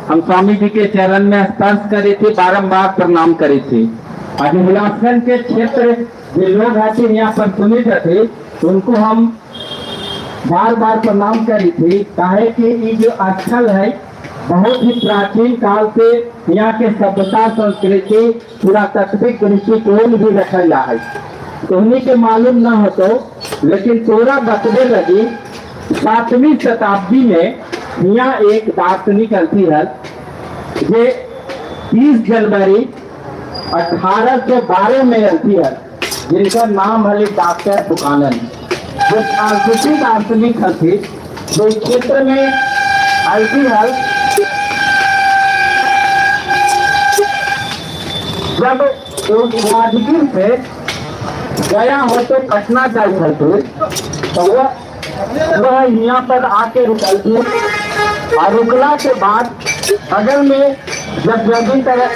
हम स्वामी जी के चरण में स्पर्श करे थे, बारंबार प्रणाम करे थे। और जो हुलासगंज के क्षेत्र जो लोग आते यहाँ पर सुने जाते उनको हम बार बार प्रणाम करी थी। काहे कि ये जो स्थल है बहुत ही प्राचीन काल से यहाँ के सभ्यता संस्कृति पुरातत्विक दृष्टिकोण भी रखल जा है। तोहनी के मालूम न हो तो, लेकिन तोरा बतबे लगी 7वीं शताब्दी में यहाँ एक दार्शनिक हल्थी है जे 30 जनवरी 1812 में हल्थी है, जिनका नाम है डॉक्टर बुकानन, जो फ्रांसीसी दार्शनिक हथी जो क्षेत्र में हल्की हल जब राजगीर से गया हो तो पटना जाए थे तो वह यहाँ पर आके रुकल थी और रुकला के बाद बगल में जब जल्दी तरह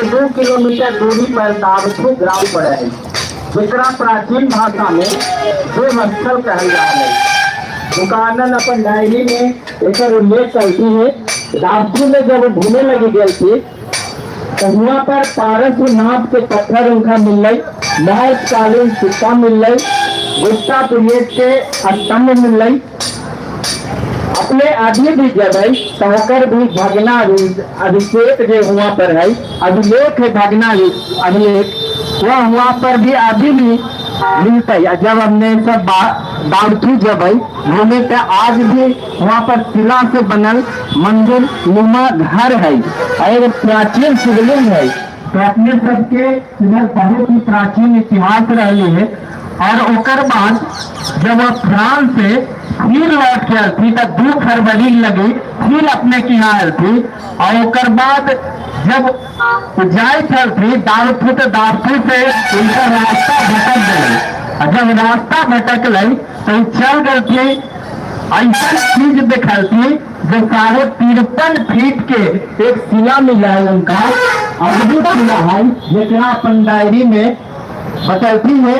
1-2 किलोमीटर दूरी पर दावथू ग्राम पड़े है, जेकरा प्राचीन भाषा में देवस्थल कहल जा है। दुकानन अपन डायरी में एक उल्लेख करती है। दावथू में जब घूमे लगी गई थी तो वहाँ पर पारसनाथ के पत्थर उनका मिल मौर्यकालीन सिक्का मिल गुप्ता पीरियड के स्तंभ मिल। अपने आदमी भी जब है तो होकर भी भगना अभिषेक जो हुआ पर है अभिलेख है भगना अभिलेख वह हुआ पर भी अभी भी मिलता है। जब हमने सब दावथू जब है घूमे तो आज भी वहाँ पर शिला से बनल मंदिर नुमा घर है और प्राचीन शिवलिंग है। तो अपने सबके इधर बहुत ही प्राचीन इतिहास रही है। और ओकर बाद जब वह फ्रांस से फिर लौट के अलथी तो 2 फरवरी लगी फिर अपने के यहाँ अलथी। और ओकर बाद जब जाए थी दावथू तो दावथू से उनका रास्ता भटक गए और जब रास्ता भटक गई तो चल गई थी ऐसा चीज देखल थी जो 53.5 फीट के एक शिला मिला है उनका अद्भुत शिला है, जेकरा अपन डायरी में बतलती है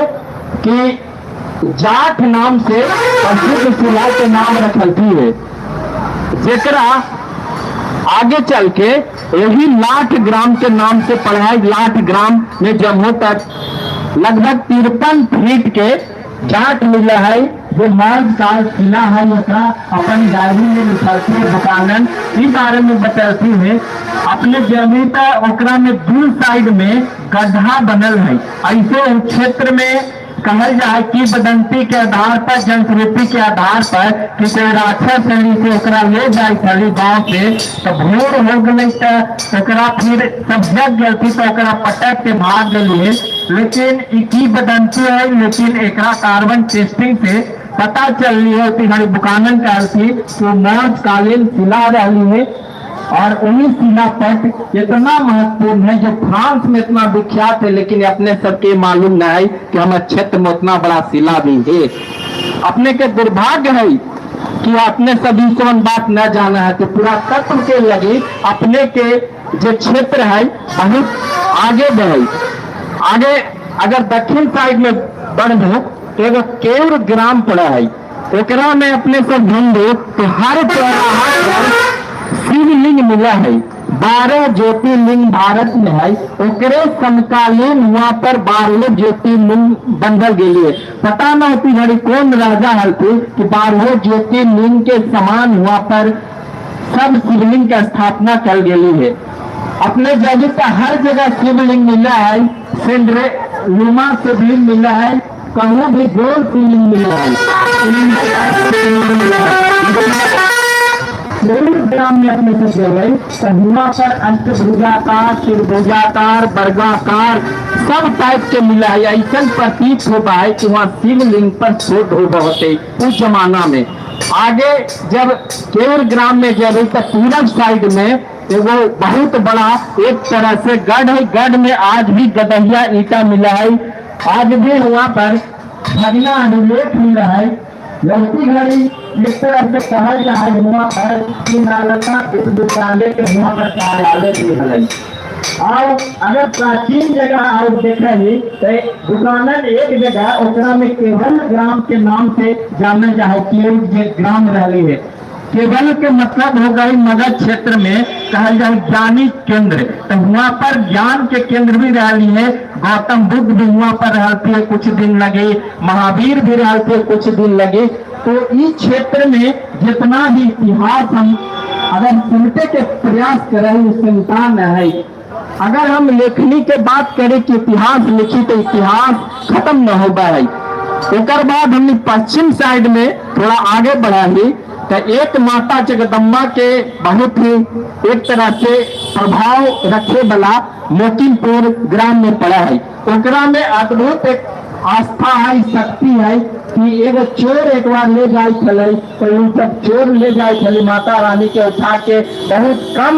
कि जाट नाम से प्रसिद्ध शिला के नाम रखलती है, जेकरा आगे चल के यही लाठ ग्राम के नाम से पढ़ाई लाठ ग्राम में जम्मू तक लगभग 53 फीट के जाट मिला है जो मौर्य काल किला है। ओकरा अपन डायरी में लिखलती है दुकानन इस बारे में बतलती है। अपने जमीन पर ओकरा में दू साइड में गड्ढा बनल है। ऐसे क्षेत्र में कहल जाए कि बदंती के आधार पर जनश्रुति के आधार पर कि कोई राक्षस हली से ओकरा ले जाए छली गाँव से तो भोर हो गई तो ओकरा फिर सब जग गई तो ओकरा पटक के भाग गई। लेकिन ई बदंती है, लेकिन एकरा कार्बन टेस्टिंग से पता चल रही है कि हमारी बुकानन कहल थी तो मौर्यकालीन शिला रही है। और वही शिलापट इतना महत्वपूर्ण है जो फ्रांस में इतना विख्यात है, लेकिन अपने सबके मालूम न है कि हमारे क्षेत्र में उतना बड़ा शिला भी है। अपने के दुर्भाग्य है कि अपने सभी कौन बात न जाना है। तो पुरातत्व के लगी अपने के जो क्षेत्र है बहुत आगे बढ़े। आगे अगर दक्षिण साइड में बढ़ो तो एगो केउर ग्राम पड़ा है, ओकरा में अपने सब ढूंढो तो हर चौराहा पर शिवलिंग मिला है। 12 ज्योतिर्लिंग भारत में है, ओकरे समकालीन वहां पर 12 ज्योतिर्लिंग बंधल गेली है। पता न होती घड़ी कौन राजा हलती कि 12 ज्योतिर्लिंग के समान वहां पर सब शिवलिंग के स्थापना कर गेली है। अपने जगह का हर जगह शिवलिंग मिला है, सेंड्रे लुमा शिवलिंग मिला है, कहीं भी गोल शिवलिंग मिला है। ग्राम में अपने सब गए तो हुआ पर अष्टभुजाकार, त्रिभुजाकार, वर्गाकार सब टाइप के मिला है। ऐसा प्रतीत होता है कि वहाँ शिवलिंग पर शोध हो होते उस जमाना में। आगे जब केवल ग्राम में जब तो पूरब साइड में एगो बहुत बड़ा एक तरह से गढ़ है, गढ़ में आज भी गदहिया ईटा मिला है, आज भी वहाँ पर भगना अभिलेख मिला है। लड़की घड़ी एक तरह से कहल जा है वहाँ पर कि नालंदा विश्वविद्यालय के वहाँ पर कार्यालय भी है। और अगर प्राचीन जगह और देखे ही तो दुकानन एक जगह ओकरा में केवल ग्राम के नाम से जानल जा है, केवल जे ग्राम रही है। केवल के मतलब हो गई मगध क्षेत्र में कहल जाए ज्ञानी केंद्र, तो वहां पर ज्ञान के केंद्र भी रही है। गौतम बुद्ध भी वहां पर रहते है कुछ दिन लगे, महावीर भी रहते कुछ दिन लगे। तो इस क्षेत्र में जितना भी इतिहास हम अगर सुनते के प्रयास करें सुनता न है। अगर हम लेखनी के बात करें कि इतिहास लिखी तो इतिहास खत्म न होगा है। ओकर बाद हमने पश्चिम साइड में थोड़ा आगे बढ़ा ही तो एक माता जगदम्बा के बहुत ही एक तरह से प्रभाव रखे वाला मोकिमपुर ग्राम में पड़ा है। ओकरा में अद्भुत एक आस्था है, शक्ति है कि एगो चोर एक बार ले जाए छले तो उ सब चोर ले जाए छले माता रानी के उठा के, बहुत कम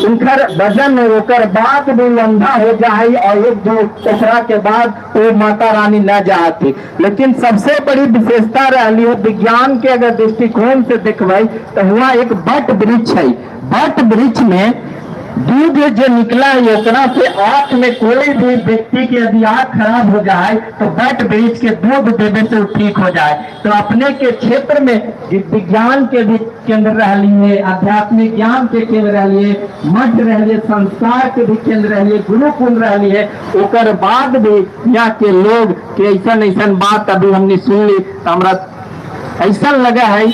उनकर वजन ओकर बाद भी अंधा हो जाए और एक दो ओकरा के बाद वो माता रानी न जाती। लेकिन सबसे बड़ी विशेषता रही है विज्ञान के अगर दृष्टिकोण से देखबै तो हुआ एक बट वृक्ष है। बट वृक्ष में दूध जो निकला है ओकरा से आंख में कोई भी व्यक्ति के यदि आंख खराब हो जाए तो बट वृक्ष के दूध देने से वो ठीक हो जाए। तो अपने के क्षेत्र में विज्ञान के भी केंद्र रही है, आध्यात्मिक ज्ञान के केंद्र रही है, मठ रही है, संस्कार के भी केंद्र रही है, गुरुकुल रही है। ओकर बाद भी यहाँ के लोग के ऐसा ऐसा बात अभी हमने सुन ली तो हमरा ऐसा लगा है,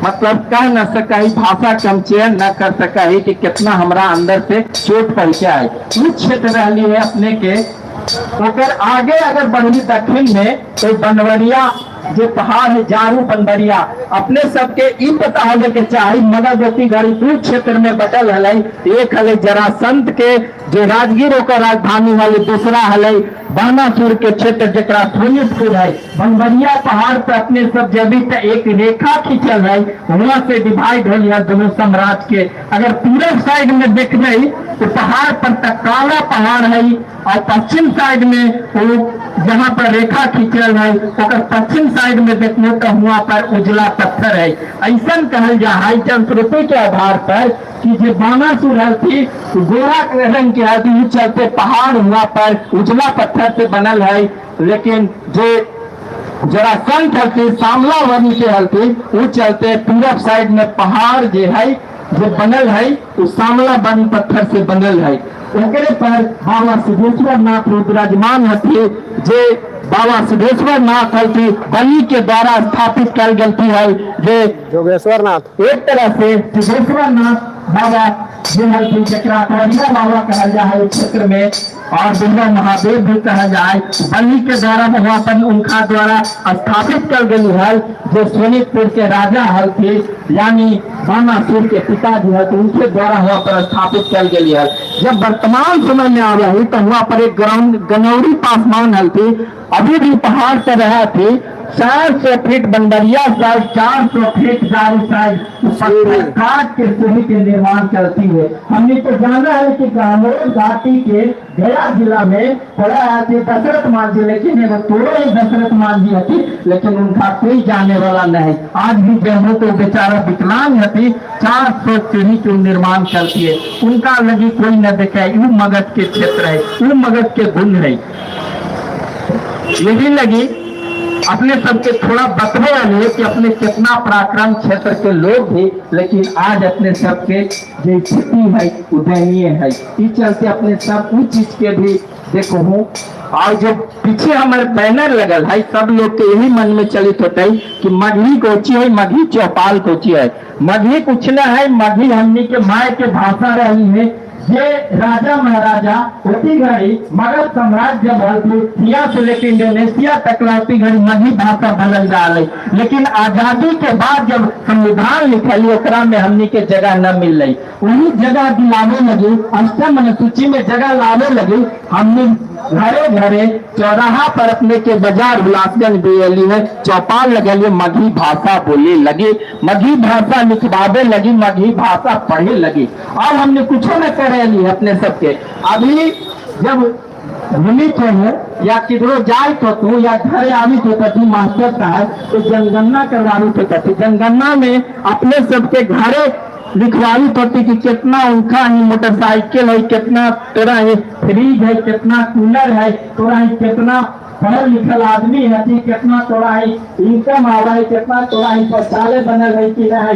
मतलब कह न सका है, भाषा के हम चयन न कर सका है कि कितना हमरा अंदर से चोट पहुंचा है। उस क्षेत्र रही है अपने के। ओकर आगे अगर बढ़ी दक्षिण में तो बनवरिया जो पहाड़ है, जारू बनवरिया, अपने सबके ई पता होने के चाही मगध ज्योति घड़ी दू क्षेत्र में बटल हलै। एक हलै जरासंत के जो राजगीर ओकर राजधानी हलै, दूसरा हलै बानासुर के क्षेत्र जकरा सोनितपुर है। बनवरिया पहाड़ पर अपने सब जबी तो एक रेखा खींचल है, वहां से डिवाइड हो गया दोनों साम्राज्य के। अगर पूरब साइड में देखबै तो पहाड़ पर तक काला पहाड़ है और पश्चिम साइड में वो जहां पर रेखा खींचल है ओकर पश्चिम साइड में देखने तो वहां पर उजला पत्थर है। ऐसा कहल जा है जनश्रुति के आधार पर कि जो बानासुर थी गोरा के रंग के हथी, उ चलते पहाड़ वहां पर उजला पत्थर से बनल है। लेकिन जो जरासंध हथी सामला वर्ण के हथी, उ चलते पूरब साइड में पहाड़ जो है जो बनल है वो सामला वर्ण पत्थर से बनल है। ओकरे पर बाबा सिद्धेश्वर नाथ विराजमान हथी, जे बाबा सिद्धेश्वर नाथ हथी बलि के द्वारा स्थापित कल गलती है जे जोगेश्वर नाथ। एक तरह से सिद्धेश्वर नाथ बाबा जे हथी जकरा कवरिया बाबा कहल जाए है क्षेत्र में और दुर्गा महादेव भी कहल जाए, बलि के द्वारा वहां पर उनका द्वारा स्थापित कर गई है। जो सोनितपुर के राजा हल थे यानी बानासुर के पिताजी है तो उनके द्वारा वहां पर स्थापित कर गई है। जब वर्तमान समय में आ रही तो वहां पर एक ग्राउंड गनौरी पासवान हल थी, अभी भी पहाड़ पर रहा थी। 400 फीट बनबरिया साइड 400 फीट दारू साइड पत्थर काट के सीढ़ी के निर्माण करती है। हमने तो जाना है कि गहलोर घाटी के गया जिला में पड़ा है दशरथ मांझी, लेकिन एगो तोड़े ही दशरथ मांझी हती, लेकिन उनका कोई जाने वाला नहीं। आज भी जब तो बेचारा विकलांग हती, 400 सीढ़ी के निर्माण करती है, उनका लगी कोई न देखे। You Magadh के क्षेत्र है, you Magadh के गुण है। यही लगी अपने सबके थोड़ा बतवे वाले कि अपने कितना पराक्रम क्षेत्र के लोग भी, लेकिन आज अपने सबके जो स्थिति है वो दयनीय है। इस चलते अपने सब उस चीज के भी देखो हूँ। और जो पीछे हमारे बैनर लगल है, सब लोग के यही मन में चलित होता है कि मगही कोची है, मगही चौपाल कोची है, मगही कुछ न है, मगही हमनी के माय के भाषा रही है। ये राजा महाराजा होती घड़ी मगध साम्राज्य हिया से लेकर इंडोनेशिया तक होती घड़ी मगही भाषा बोलल जा रही, लेकिन आजादी के बाद जब संविधान लिखल ओकरा में हमनी के जगह न मिल रही। वही जगह दिलावे लगी, अष्टम अनुसूची में जगह लावे लगी, हमने घरे घरे चौराहा पर अपने के बाजार हुलासगंज भी अली है, चौपाल लगल, मगही भाषा बोले लगी, मगही भाषा लिखवावे लगी, मगही भाषा पढ़े लगी। और हमने कुछ न करे ली अपने सबके। अभी जब घूमी थे हो या किधरो जाए तो तू या घरे आवी तो थी मास्टर साहब तो जनगणना करवावी तो थी। जनगणना में अपने सबके घरे लिखवावी पड़ती कि कितना उनका ही मोटरसाइकिल है, कितना तोरा है फ्रिज है, कितना कूलर है, तोरा है कितना पढ़ल लिखल आदमी है, कितना तोरा है इनकम आ रहा है, कितना तोरा है शौचालय बनल है कि नहीं है,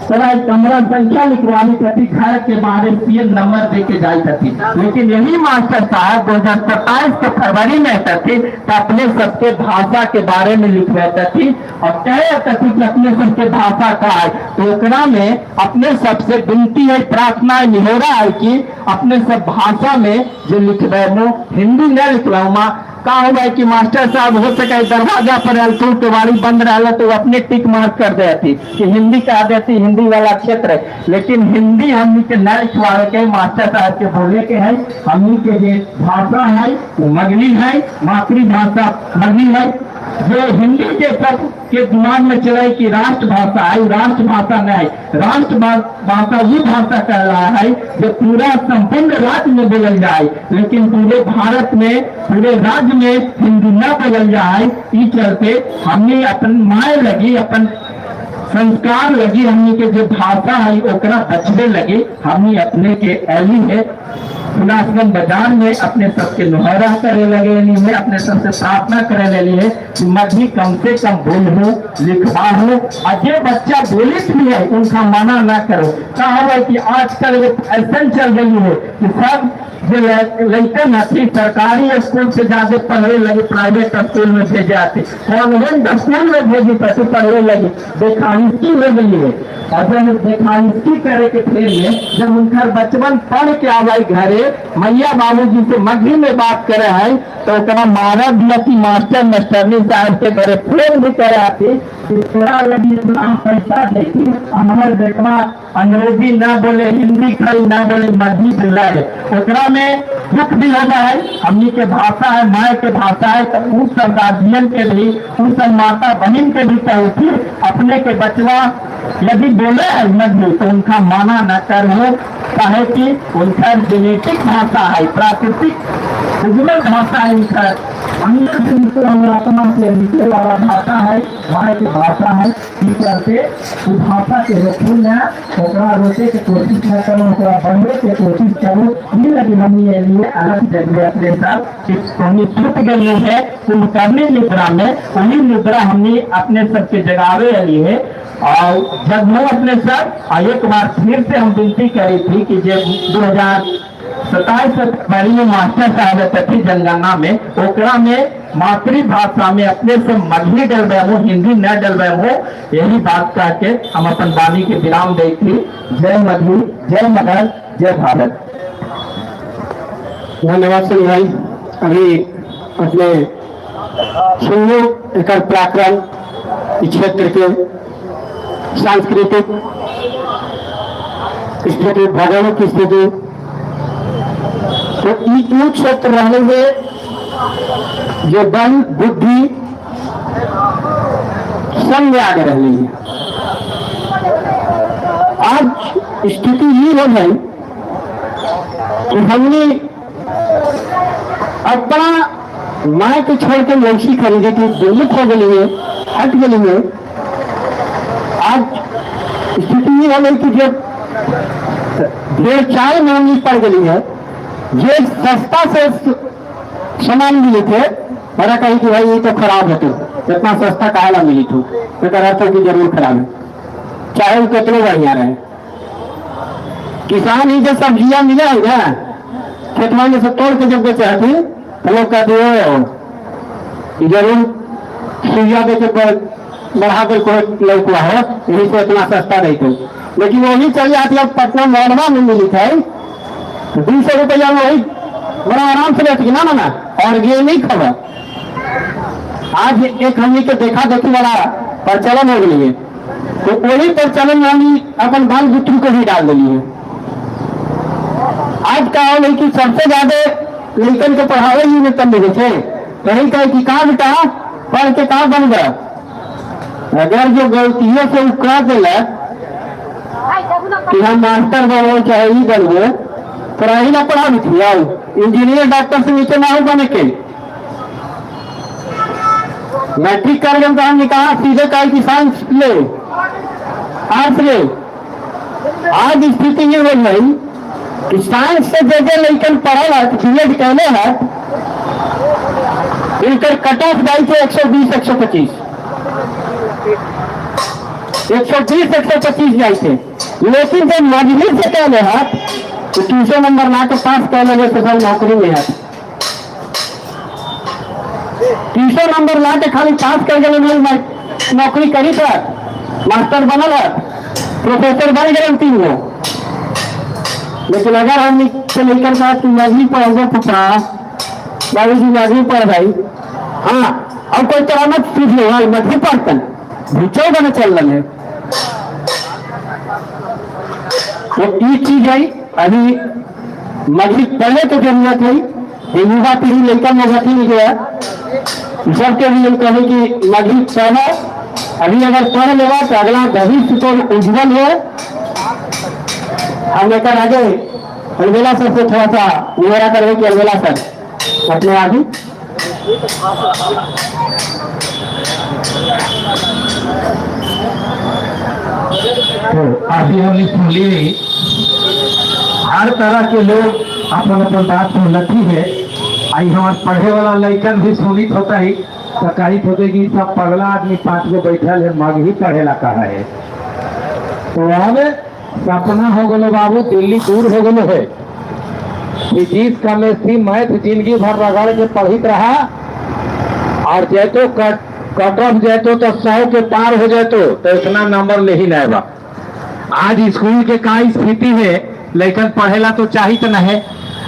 तोरा है कमरा संख्या लिखवानी थी, घर के बारे पीएल नंबर दे के जाई थी। लेकिन यही मास्टर साहब 2027 के फरवरी में थी तो अपने सबके भाषा के बारे में लिख रहे थी और कहे थी कि अपने सबके भाषा का है। तो ओकरा में अपने सबसे विनती है, प्रार्थना है, निहोरा है कि अपने सब भाषा में जो लिखबे हिंदी न लिखवा। का हो कि मास्टर साहब हो सके दरवाजा पर अलतू केवाड़ी बंद रहा तो अपने टिक मार्क कर देती कि हिंदी कह देती, हिंदी वाला क्षेत्र है। लेकिन हिंदी हमनी के न लिखवावे के, मास्टर साहब के बोले के है, हमनी के जो भाषा है वो मगही है, मातृभाषा मगही है। जो हिंदी के सब के दिमाग में चले कि राष्ट्रभाषा है, राष्ट्रभाषा नहीं है। राष्ट्रभाषा वो भाषा कह रहा है जो पूरा संपूर्ण राज्य में बोलल जाए, लेकिन पूरे भारत में पूरे राज्य में हिंदी न बोलल जाए। इस चलते हमने अपन माए लगी, अपन संस्कार लगी, हमने के जो भाषा है ओकरा बचने लगे। हमने अपने के ऐली है हुलासगंज बाजार में अपने सबके नुहरा करे लगे है, अपने सबसे प्रार्थना करे लगे है कि मगही कम से कम बोल हो, लिखवा हो, और जो बच्चा बोलित भी है उनका मना ना करो। कहा है कि आजकल वो ऐसा चल गई है कि सब जो लड़कन हथी सरकारी स्कूल से ज्यादा पढ़े लगे, प्राइवेट स्कूल में भेजे आते, कॉन्वेंट स्कूल में भेजी पैसे पढ़े लगे, देखाइस्की हो गई है। और जब देखाइस्की करे के फिर में जब उनका बचपन पढ़ के आवाई घरे मैया बाबूजी से मगही में बात करे है तो ओकरा मारा दिया कि मास्टर मास्टरनी साहब के घरे फोन भी करे आती कि तोरा लगी हम पैसा देखी, हमारे बेटवा अंग्रेजी ना बोले, हिंदी खाली ना बोले, मगही बोला है। ओकरा में दुख भी होता है। हमनी के भाषा है, माए के भाषा है, तो उस सब गार्जियन के भी, उस सब माता बहन के भी कहती अपने के बचवा यदि बोले है मगही तो उनका माना न करो, काहे कि उनका जेनेटिक भाषा है, प्राकृतिक उज्जवल भाषा है, उनका अंदर से निकला हुआ आत्मा से निकले वाला भाषा है, वहाँ की भाषा है। इस चलते उस भाषा के रोकू न, ओकरा रोके के कोशिश न करो, ओकरा बढ़े के कोशिश करो। ये लगी हमनी ये लिए अलग जगह अपने साथ कि हमनी छूट गई है कुंभकर्णी निद्रा में, वही निद्रा हमने अपने सबके जगावे वाली है। और जब वो अपने सर और एक बार फिर से हम विनती करी थी कि जब 2027 फरवरी में मास्टर साहब थी जनगणना में, ओकरा में मातृभाषा में अपने से मगही डलवे हो, हिंदी न डलवे हो। यही बात कह के हम अपन वाणी के विराम दे थी। जय मगही, जय मगध, जय भारत। धन्यवाद सिंह भाई। अभी अपने सुनियो एक पराक्रम क्षेत्र के सांस्कृतिक स्थिति, भौगोलिक स्थिति, तो ई क्षेत्र रहने में जो बल बुद्धि फैशन में आगे रही है। आज स्थिति ये हो गई कि हमने अपना माँ के छोड़ के मौसी खरीदे थी, विमुख हो गई है, हट गई है। आज स्थिति ये हो गई कि जब ढेर चाय महंगी पड़ गई है, ये सस्ता से सामान मिले थे, बड़ा कही कि भाई ये तो खराब होते, इतना सस्ता काहे ला मिली थी, तो अर्थ कि जरूर खराब है, चाहे वो कितने बढ़िया रहे। किसान ही जो सब्जियां मिला है ना खेतवा में से तोड़ के जब बेचे हथिन तो लोग कहते हो जरूर सुइया दे के बढ़ा कर कोई लौकुआ है, यही से इतना सस्ता नहीं थे। लेकिन वही चल जाती अब पटना मोहनवा में मिली है 200 रुपया में, वही बड़ा आराम से बैठ ना ना ऑर्गेनिक खबर। आज एक हमनी के देखा देखी वाला प्रचलन हो गई है, तो वही प्रचलन में हमनी अपन बाल बुतरू को भी डाल दिली है। आज का हो कि सबसे ज्यादा लड़कन के पढ़ावे ही में कम मिले थे, कहीं कहे कि कहा बेटा पढ़ के कहाँ बन गया, अगर जो गलतियों से वो कर दिला कि हम मास्टर बनबो चाहे ई बनबो, पढ़ाई ना पढ़ाबी थी आओ इंजीनियर डॉक्टर से नीचे ना हो बने के। मैट्रिक कर गए तो हमने कहा सीधे कहा कि साइंस ले आर्ट्स ले। आज स्थिति ये हो गई कि साइंस से जे जे लड़कन पढ़ल है बी एड कैले है, इनकर कट ऑफ जाइ छै 120 125, 120 125 जाइ छै। लेकिन जब मजबूर से कहले है तो 300 नंबर ला के पास कर लेंगे तो सर नौकरी में है। 300 नंबर ला के खाली पास कर गए नौकरी करी था, मास्टर बनल है, प्रोफेसर बन गए तीन गो। लेकिन अगर हम से लेकर का तू मजबूरी पढ़ फुफा बाबू जी मजबूरी पढ़ भाई, हाँ अब कोई तरह मत सीख लो भाई मजबूरी पढ़तन भूचो बने चल रहे हैं। तो ये चीज है अभी मजबूरी पढ़ने की जरूरत है। ये युवा पीढ़ी लड़का मजबूरी जो है सबके भी कहे कि मजबूरी पढ़ो, अभी अगर पढ़ लेगा तो अगला भविष्य तो उज्जवल है। हम लेकर आगे अलबेला सर से थोड़ा सा निवेरा करेंगे कि अलबेला सर अपने आगे तो अभी हमने सुनली हर तरह के लोग अपन अपन बात सुनती है। आई हमार पढ़े वाला लड़कन भी सुनित होता ही तो कही होते कि सब पगला आदमी 5 गो बैठल है मगही पढ़ेला कहा है। तो अब सपना हो गलो बाबू, दिल्ली दूर हो गलो है। फिजिक्स केमिस्ट्री मैथ जिंदगी भर रगड़ के पढ़ित रहा और जैतो कट ऑफ जैतो तो 100 के पार हो जातो तो इतना नंबर ले ही नहीं बा। आज स्कूल के का स्थिति है, लेकिन पढ़ेला तो चाहिए न है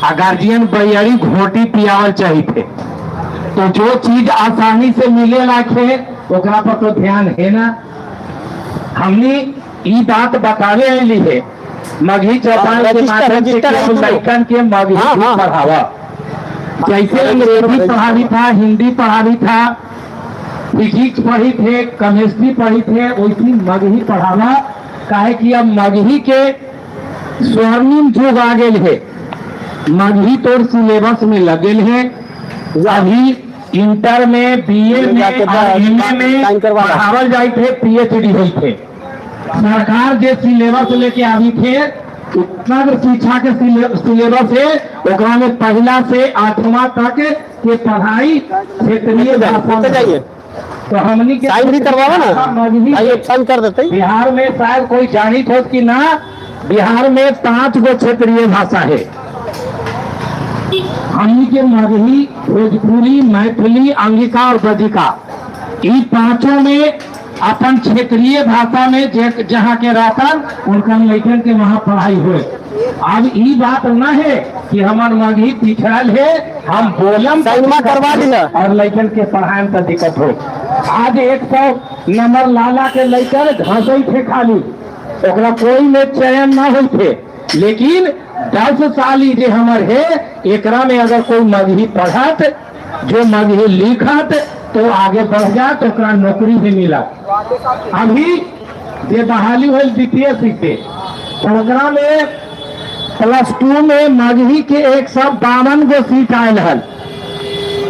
आ गार्जियन बैरी घोटी पियावल चाहिए थे। तो जो चीज आसानी से मिले लायक है ओकरा पर तो ध्यान है ना। हमने ई बात बतावे अली है मगही चौपाल के माध्यम से लड़कन के मगही पढ़ावा, जैसे अंग्रेजी पढ़ावी था, हिंदी पढ़ावी था, फिजिक्स पढ़ी थे, केमिस्ट्री पढ़ी थे, वैसी मगही पढ़ावा। काहे कि अब मगही के स्वर्णिम युग आ गए है, मगही तोर सिलेबस में लगल है। अभी इंटर में बीए में और एमए में पढ़ावल जाए थे, पीएचडी हुई थे। सरकार जो सिलेबस लेके आई थे उतना शिक्षा के सिलेबस है ओकरा में पहला से 8वां तक के पढ़ाई क्षेत्रीय भाषा में। तो हमनी के साइन भी करवावा ना, साइन कर देते। बिहार में शायद कोई जानित हो कि ना, बिहार में 5 गो क्षेत्रीय भाषा है। हमनी के मगही, भोजपुरी, मैथिली, अंगिका और बज्जिका, इन पांचों में अपन क्षेत्रीय भाषा में जहाँ के रहतन उनका लड़कन के वहाँ पढ़ाई हुए। अब ये बात न है कि हमार मगही पिछड़ल है, हम बोलम करवा दिला और लड़कन के पढ़ाई में दिक्कत हो। आज 100 नंबर लाला के लड़कन घसई थे खाली, ओकरा कोई में चयन न हुई थे। लेकिन 10 साल ही जे हमर है एकरा में अगर कोई मगही पढ़त, जो मगही लिखत, तो आगे बढ़ जा तो ओकरा नौकरी भी मिला। अभी जे बहाली होल बीपीएससी के, तो ओकरा में +2 में मगही के 152 गो सीट आयल हल,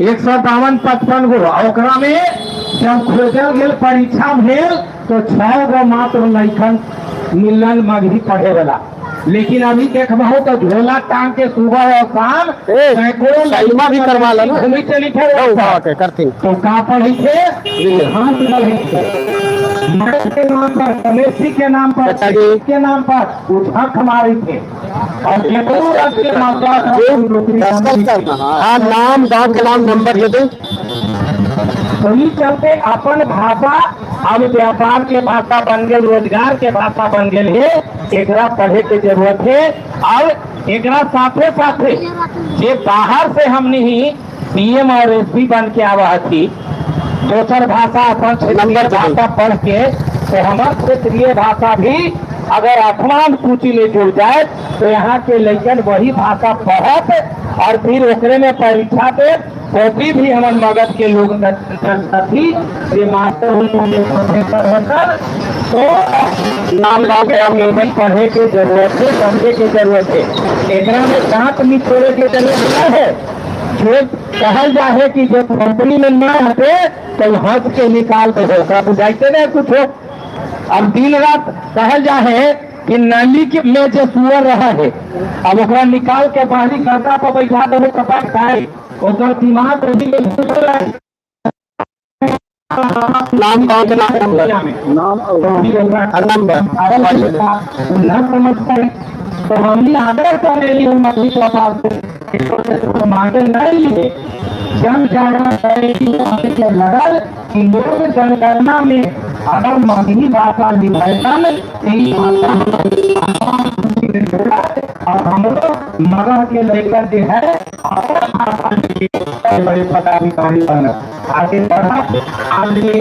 152-55 गो। ओकरा में जब खोजल गेल, परीक्षा भेल, तो 6 गो मात्र लैकन मिलल मगही पढ़े वाला। लेकिन अभी देखबहो तो झोला टांग के सुबह और शाम ए, सैकड़ों सैमा भी करवा ला ना। घूमी चली थे। करथिन। तो का पढ़ी थे? हाथ पढ़ी थे मगध के नाम पर, गणेशी के नाम पर, अच्छा जी। के नाम पर उठक मारी थे और केकरो रंग के मामला हाँ, नाम, गांव के नाम, नंबर दे दे। तो ई चलते अपन भाषा अब व्यापार के भाषा बन गई, रोजगार के भाषा बन गई है। एकरा पढ़े के जरूरत है। और एकरा साथे साथे जे बाहर से हमने ही सीएम और एसपी बन के आवा थी, दोसर भाषा अपन क्षेत्रीय नंबर दे दे। भाषा पढ़ के, तो हमार क्षेत्रीय भाषा भी अगर आठवां सूची में जुड़ जाए तो यहाँ के लैकन वही भाषा पढ़त और फिर ओकरे में परीक्षा दे। कॉपी भी हमर मगध के लोग थी जे मास्टर होकर प्रोफेसर होकर, तो नाम, गांव के नाम। लोगन पढ़े के जरूरत है, समझे के जरूरत है। एकरा में दांत निचोड़े के जरूरत न है। जो कहल जा है कि जो कंपनी में न हटे तो हंस के निकाल दे, ओकरा बुझाइते नहीं कुछ हो। अब दिन रात कहल जा है कि नाली के में जो सुअर रहा है, अब ओकरा निकाल के बाहरी गद्दा पर बैठा देबो, कपड़ा खाए, ओकर दिमाग ओही में घुस रहा नाम, गांव के नाम, नंबर। नाम और और नंबर। न समझ पाई तो हमने आग्रह कर लेली हम अभी चौपाल से, तो मांगे नहीं लिए। जन जागरण करेगी के लगल कि लोग जनगणना में अगर मगही भाषा लिखन, और हमरो मगह के लेकर जो है अपन भाषा में बड़े पदाधिकारी बन आगे बढ़ा। आदमी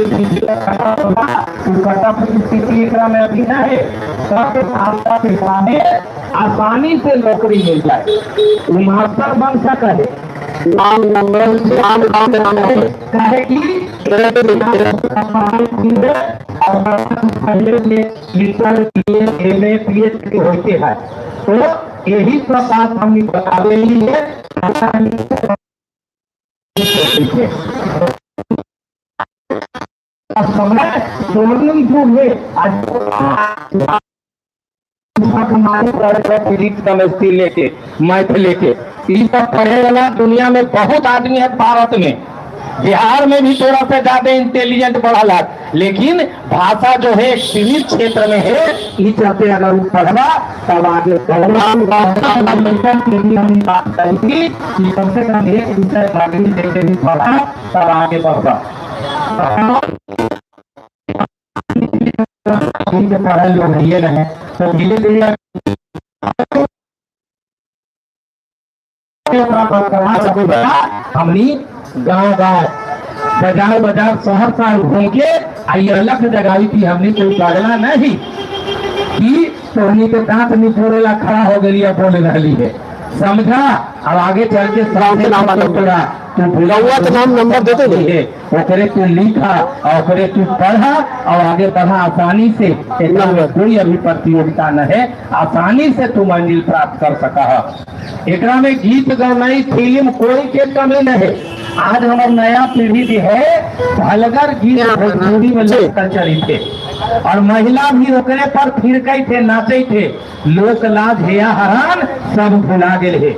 स्थिति एकरा में अभी न है, सब भाषा के सामने आसानी से नौकरी मिल जाए, वो मास्टर बन सके है। नाम, नंबर, नाम, गांव के नाम, नंबर। काहे कि और पहले में इंटर एम ए पीएच होते हैं, तो यही सब बात हम बतावे ही है। समय स्वर्णिम युग है आज फिजिक्स केमिस्ट्री लेके, मैथ लेके, ये सब पढ़े वाला दुनिया में बहुत आदमी है। भारत में, बिहार में भी थोड़ा सा ज्यादा इंटेलिजेंट बढ़ा, लेकिन भाषा जो है एक सीमित क्षेत्र में है। इस चलते अगर वो पढ़वा तब आगे बढ़ना। हम बात करेंगे कि कम से कम एक विषय लेके भी पढ़ा तब आगे बढ़वा। पढ़े लोग ये रहे तो धीरे धीरे हमनी गांव गांव, बाजार बाजार, शहर शहर घूम के आई अलग जगाई थी। हमनी कोई पागला नहीं कि तोहनी के दांत निचोड़ेला खड़ा हो गई बोले रही है। समझा? अब आगे चल के गाँव के नाम आगे। तोरा तू रउआ के नाम नंबर देते नहीं। है ओकरे तू लिखा और ओकरे तू पढ़ा और आगे बढ़ा आसानी से। एकरा में कोई अभी प्रतियोगिता न है, आसानी से तू मंजिल प्राप्त कर सका है। एकरा में गीत गौनाई, फिल्म कोई के कमी न है। आज हमार नया पीढ़ी भी है, भलगर गीत भोजपुरी में लोक कल्चर थे और महिला भी ओकरे पर थिरकै थे, नाचे थे। लोक लाज हेया हरान सब भुला गेल है।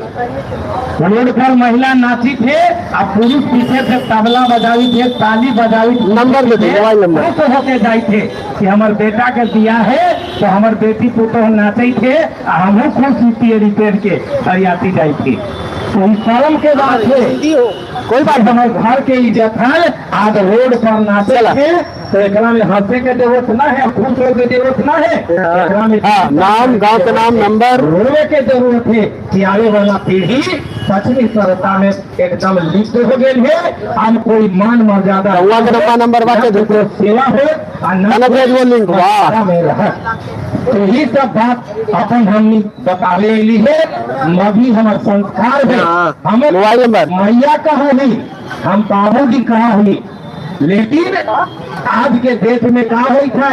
रोड पर महिला नाची थे आ पुरुष पीछे से तबला बजावी थे, ताली बजावी थे। नंबर दे दे, मोबाइल नंबर। खुश होके जाए थे कि हमार बेटा के बियाह है तो हमार बेटी पुतोह नाचे थे आ हमहू खुश पियरी पेर के हरियाती जाए थी। तो ई शर्म के बात है, कोई बात हमारे घर के इज्जत है, आज रोड पर नाचे थे, तो एकरा में हंसे के जरूरत ना है, खुश होके के जरूरत ना है। एकरा में हाँ, नाम, गांव के नाम, नंबर। रोवे के जरूरत है कि आवे वाला पीढ़ी पश्चिमी सभ्यता में एकदम लिप्त हो गई है। अब कोई मान मर्यादा रउआ के नंबर, नंबर बाटे दे। केकरो सेवा हो आ न कनक लिंक, वाह। में रह। तो यही सब बात अपन हमनी बतावे ली है। मभी हमार संस्कार है। हाँ। हमें मोबाइल नंबर। मैया कहा हुई, हम बाबूजी कहा हुई, लेकिन आज के देश में का होई था,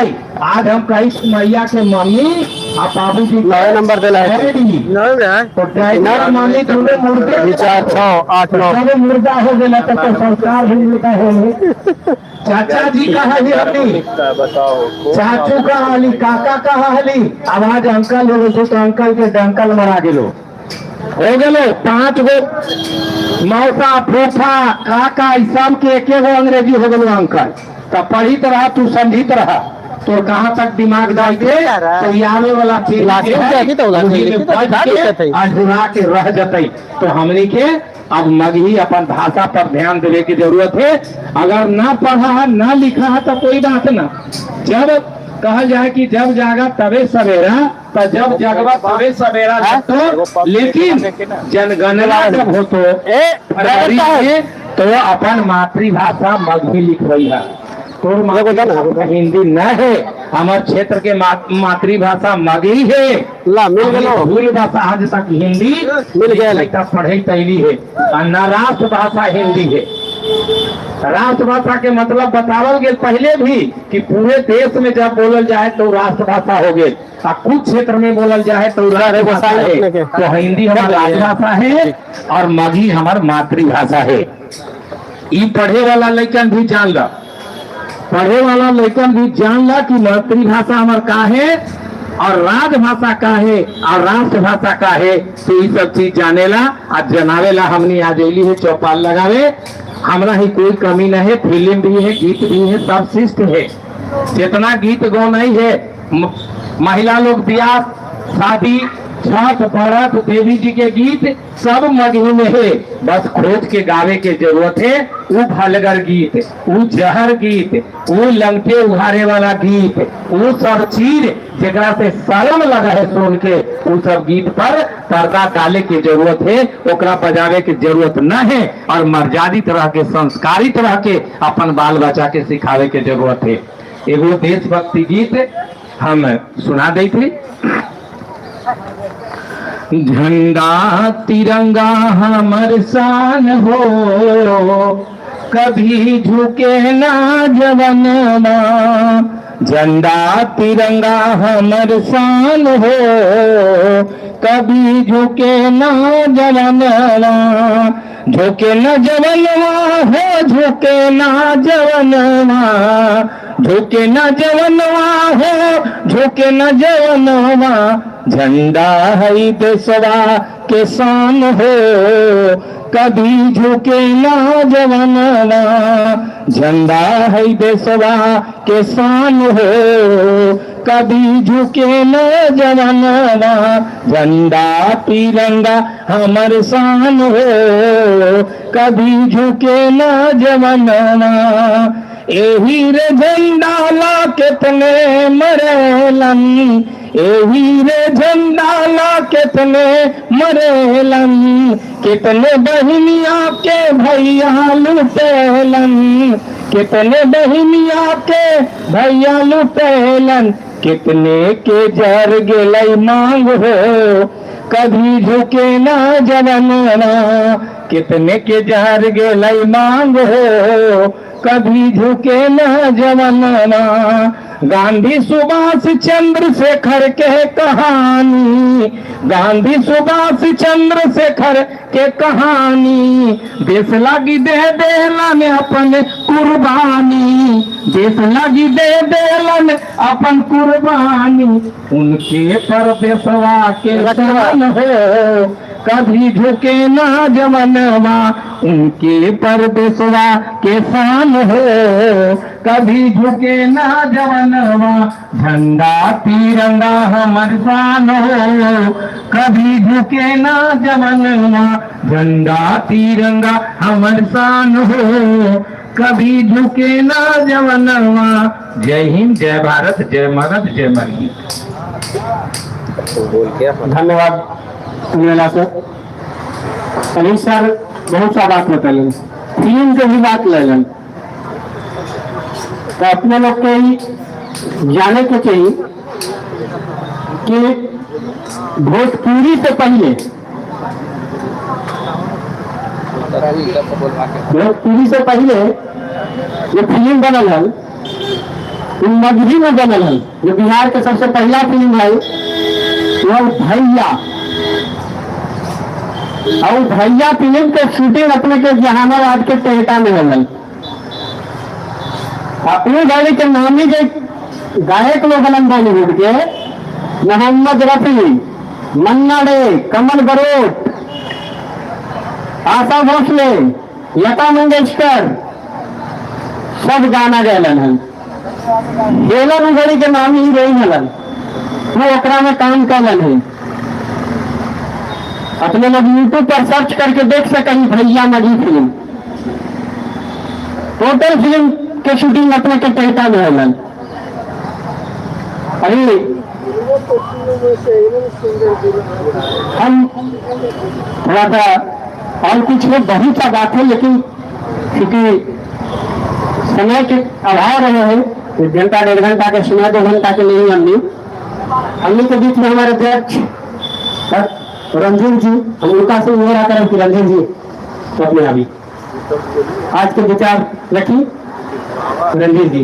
आज हम कही मैया के मम्मी आ बाबूजी के नया नंबर देला है। डैडी, तो डैडी और मम्मी दोनों मुर्दे, 4 6 8 9 सब मुर्दा हो गया तो संस्कार भी मुर्दा हो गए। चाचा जी कहा ही अपनी, चाचू का हाली, काका का हाली, आवाज अंकल हो गए तो अंकल के डंकल मरा गेलो हो गेलो। 5 गो मौसा फूफा काका ई सब के एक गो अंग्रेजी हो गेलो अंकल। तो पढ़ित रहा तू, समझित रहा, तो कहाँ तक दिमाग जाए तो ये आवे वाला चीज लाठी के के अथी तो लाठी ओही में लिखी तो बच का के दिक्कत है? अधूरा के रह जतई। तो हमनी के अब मगही अपन भाषा पर ध्यान देने की जरूरत है। अगर ना पढ़ा है ना लिखा है तो कोई बात ना, जब कहल जाए कि जब जागा तबे सवेरा, तो जब जगवा तबे सवेरा तो, लेकिन जनगणना जब हो तो फरवरी में तो अपन मातृभाषा मगही लिख रही है। तो मातृभाषा हिंदी न है, हमारे क्षेत्र के मातृभाषा मगही है। ला मिल गेलो। मूल भाषा आज तक हिंदी मिल गेल। पढ़े तैली है और न राष्ट्रभाषा हिंदी है। राष्ट्रभाषा के मतलब बतावल गेल पहले भी कि पूरे देश में जब बोलल जाए तो राष्ट्रभाषा हो गए, आ कुछ क्षेत्र में बोलल जाए तो राष्ट्रभाषा है। तो हिंदी हमारी राजभाषा है और मगही हमार मातृभाषा है। ई पढ़े वाला लड़कन भी जान ला, पढ़े वाला लड़कन भी जान ला कि मातृभाषा हमार का है और राजभाषा का है और राष्ट्रभाषा का है। तो ये सब चीज जानेला और जनावेला हमनी आज अली है चौपाल लगावे। हमरा ही कोई कमी नहीं है, फिल्म भी है, गीत भी है, सब शिष्ट है। जितना गीत गौ नहीं है, महिला लोग ब्याह शादी छठ भरत देवी जी के गीत सब मगही में है। बस खोज के गावे के जरूरत है। वो भलगर गीत, वो जहर गीत, वो लंगटे उघारे वाला गीत, वो सब चीज जेकरा से शर्म लगा है सुन के, वो सब गीत पर पर्दा डाले के जरूरत है, ओकरा बजावे के जरूरत न है। और मर्यादित रह के, संस्कारित रह के अपन बाल बच्चा के सिखावे के जरूरत है। एगो देशभक्ति गीत हम सुना दी थी। झंडा तिरंगा हमर शान हो, कभी झुके ना जवनवा। झंडा तिरंगा हमर शान हो, कभी झुके ना जवनवा। झुके न जवनवा हो, झुके ना जवनवा, झुके न जवनवा हो, झुके न जवनवा। झंडा है देशवा के शान हो, कभी झुके ना जवनवा। झंडा है देशवा के शान हो, कभी झुके न जवनवा। झंडा तिरंगा हमर शान हो, कभी झुके न जवनवा। एही रे झंडा ला कितने मरेलन, एही रे झंडा ला कितने मरेलन। कितने बहिनिया के भैया लुटेलन, कितने बहिनिया के भैया लुटेलन। कितने के जर गेलै मांग हो, कभी झुके ना जवनवा। कितने के जर गेलै मांग हो, कभी झुके ना जवनवा। गांधी सुभाष चंद्र शेखर के कहानी, गांधी सुभाष चंद्र शेखर के कहानी। देश लागी दे देलन अपन कुर्बानी, देश लागी दे देलन अपन कुर्बानी। उनके पर देशवा के शान हो, कभी झुके ना जवनवा। उनके पर देशवा के शान हो, कभी झुके ना जवनवा। झंडा तिरंगा हमर शान हो, कभी झुके ना जवनवा। झंडा तिरंगा हमर शान हो, कभी झुके ना जवनवा। जय हिंद, जय भारत, जय मगध, जय मगही। धन्यवाद सुनेला सर। अनिल सर बहुत सा बात बतैलन, फिल्म के भी बात लेलन, तो अपने लोग के ही जाने के चाहिए कि भोजपुरी से पहले, भोजपुरी से पहले जो फिल्म बनल है मगही में बनल है, जो बिहार के सबसे पहला फिल्म है वो भैया। और भैया फिल्म के शूटिंग अपने के जहानाबाद के टेहटा में होल। अपने गाड़ी के नामी के गायक लोग हलन बॉलीवुड के, मोहम्मद रफी, मन्ना डे, कमल बरोट, आशा भोसले, लता मंगेशकर सब गाना गैलन हन। हेलन उगड़ी के नाम ही रही हलन, वो ओकरा में काम कैलन है। अपने लोग यूट्यूब पर सर्च करके देख सकें भैया मगी फिल्म। टोटल फिल्म के शूटिंग अपने के टेहटा में हलन। अभी हम थोड़ा सा और कुछ में बहुत सा बात है, लेकिन क्योंकि समय के अभाव रहे हैं, एक घंटा डेढ़ घंटा के समय 2 घंटा के नहीं। हमने हमने के बीच में हमारे अध्यक्ष रंजीव जी, हम उनका से मेरा करें कि रंजीव जी तो अपने अभी आज के विचार रखी। रंजीव जी,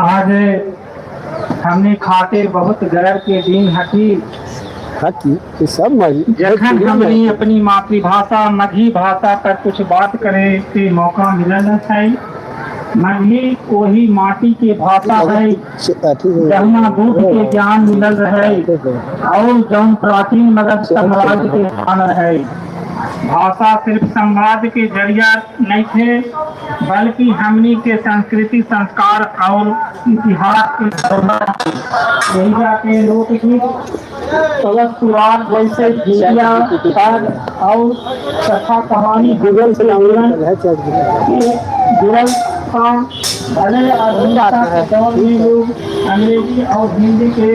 आज हमने खातिर बहुत गर्व के दिन हकी हकी सब जखन हमने अपनी मातृभाषा मगही भाषा पर कुछ बात करे के मौका मिलल है। मगही वही माटी के भाषा है जहाँ दूध के ज्ञान मिलल रहे और जौन प्राचीन मगध साम्राज्य के स्थान रहे। भाषा सिर्फ संवाद के जरिया नहीं थे, बल्कि हमनी के संस्कृति, संस्कार और इतिहास के यही के लोकगीत, पुराण जैसे झिझिया और कथा कहानी गूगल से जुड़ल था। भले आधुनिकता के दौर में लोग अंग्रेजी और हिंदी के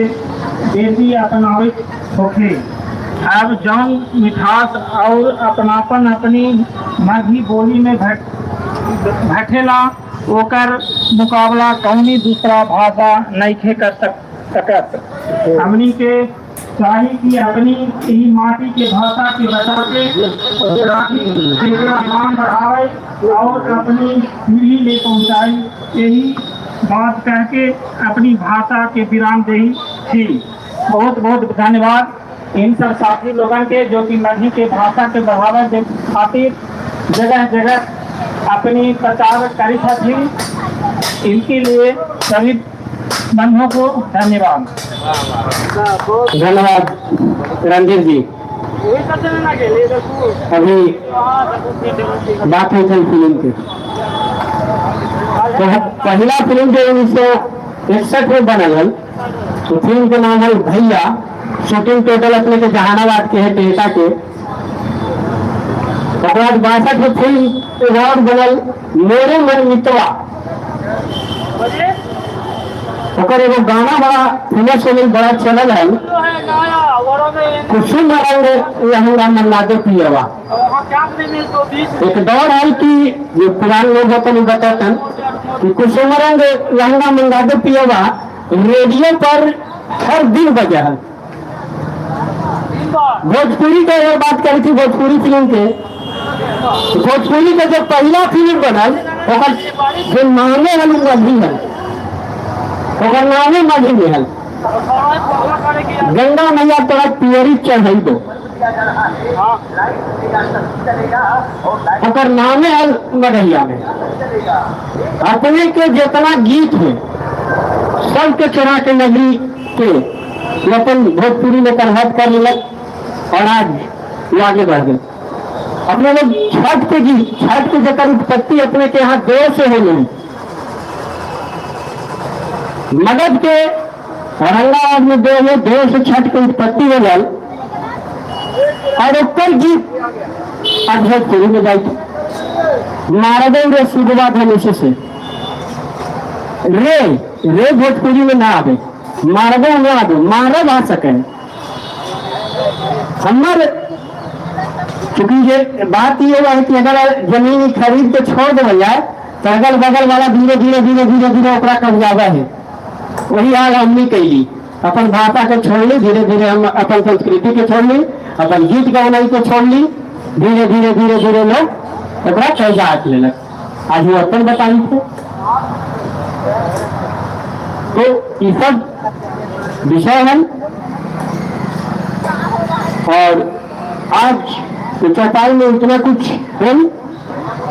बेसी अपनावित होखे, अब जौन मिठास और अपनापन अपनी मगही बोली में भटेला, ओकर मुकाबला कौनी दूसरा भाषा नहीं कर सकत। हमनी के चाही कि अपनी ही माटी के भाषा के बचा के मान बढ़ावे और अपनी पीढ़ी ले पहुँचाई। यही बात कह के अपनी भाषा के विराम दे थी। बहुत बहुत धन्यवाद इन सब साथी लोगन के जो कि मगही के भाषा के बढ़ावा दे खातिर जगह जगह अपनी प्रचार करी थी। इनके लिए सभी बंधुओं को धन्यवाद। धन्यवाद रणधीर जी। अभी बात है फिल्म के, तो पहला फिल्म जो 1961 में बनल है तो फिल्म के नाम है भैया। शूटिंग टोटल अपने के जहानाबाद के है, टेहटा के। बाद 62 में फिल्म अवार्ड बनल मेरे मन मितवा, ओकर एगो गाना बड़ा फेमस हो गई, बड़ा चलल है, कुसुम रंग लहंगा मंगा दे पियवा। एक दौर है कि जो पुराने लोग होते हैं बताते कि कुसुम रंग लहंगा मंगा दे पियवा रेडियो पर हर दिन बजा है। भोजपुरी के अगर बात करी थी, भोजपुरी फिल्म के, भोजपुरी के जो पहला फिल्म बनल ओकर जो नामे हल मगही है, ओकर नामे मगही में हल गंगा मैया तोरा पियरी चढ़ाई दो, ओकर नामे हल मगहिया में। अपने के जितना गीत है सबके चढ़ा के नगरी के अपन भोजपुरी में कन्वर्ट कर लेलक और आज वो आगे बढ़ गए। अपने लोग छठ के गीत, छठ के जकर उत्पत्ति अपने के यहाँ देव से हो गई, मगध के औरंगाबाद में देव है, देव से छठ के उत्पत्ति हो गई और उत्तर गीत आज भोजपुरी में जाए मारदे रे सुगवा धनुष से रे रे भोजपुरी में ना आवे, मारदे ना आवे, मारब आ सके हमारे। क्योंकि ये बात ये है कि अगर जमीन खरीद के छोड़ दे जाए तो अगल बगल वाला धीरे धीरे धीरे धीरे धीरे ओकरा कब्जावा है। वही हाल हमने कैली। अपन भाषा के छोड़ ली, धीरे धीरे हम अपन संस्कृति के छोड़ ली, अपन गीत गौनाई के छोड़ ली, धीरे धीरे धीरे धीरे लोग एकरा कैजा लेलक। आज वो अपन बताई थे। तो ये सब विषय है और आज के चौपाल में इतना कुछ है।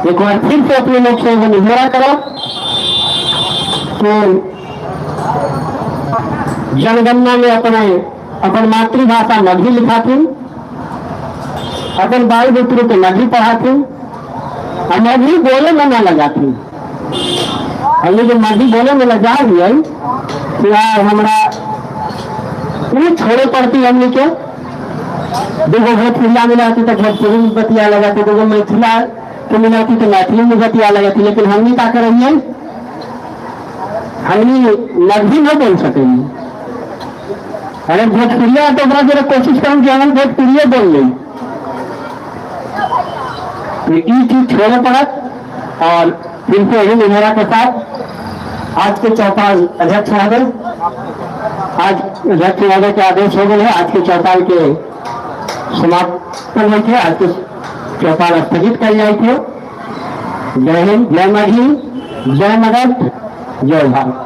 एक बार फिर से अपने लोग से निहोरा करो तो जनगणना में अपने अपन मातृभाषा मगही लिखाथिन, अपन बाल बुतरू के मगही पढ़ाथिन और मगही बोले में न लगाथिन। हमने जो मगही बोले में लगा दिए कि यार हमारा छोड़े पड़ती हमने के देखो भोजपुरिया मिलाती तो भोजपुरी में बतिया लगाती, देखो मिथिला के मिलाती तो मैथिली में बतिया लगाती, लेकिन हमने क्या करेंगे, हमने मगही न बोल सकेंगे। अरे भोजपुरिया तो बड़ा जरा कोशिश करूँ कि हम भोजपुरिया बोल लें, तो ये चीज छोड़े पड़त। और फिर से यही निमेरा के साथ आज के चौपाल अध्यक्ष महोदय, आज अध्यक्ष महोदय के आदेश हो गए हैं, आज के चौपाल के समापन हुए थे, आज के चौपाल स्थगित कर जाए थे। जय हिंद, जय मगही, जय मगध, जय भारत।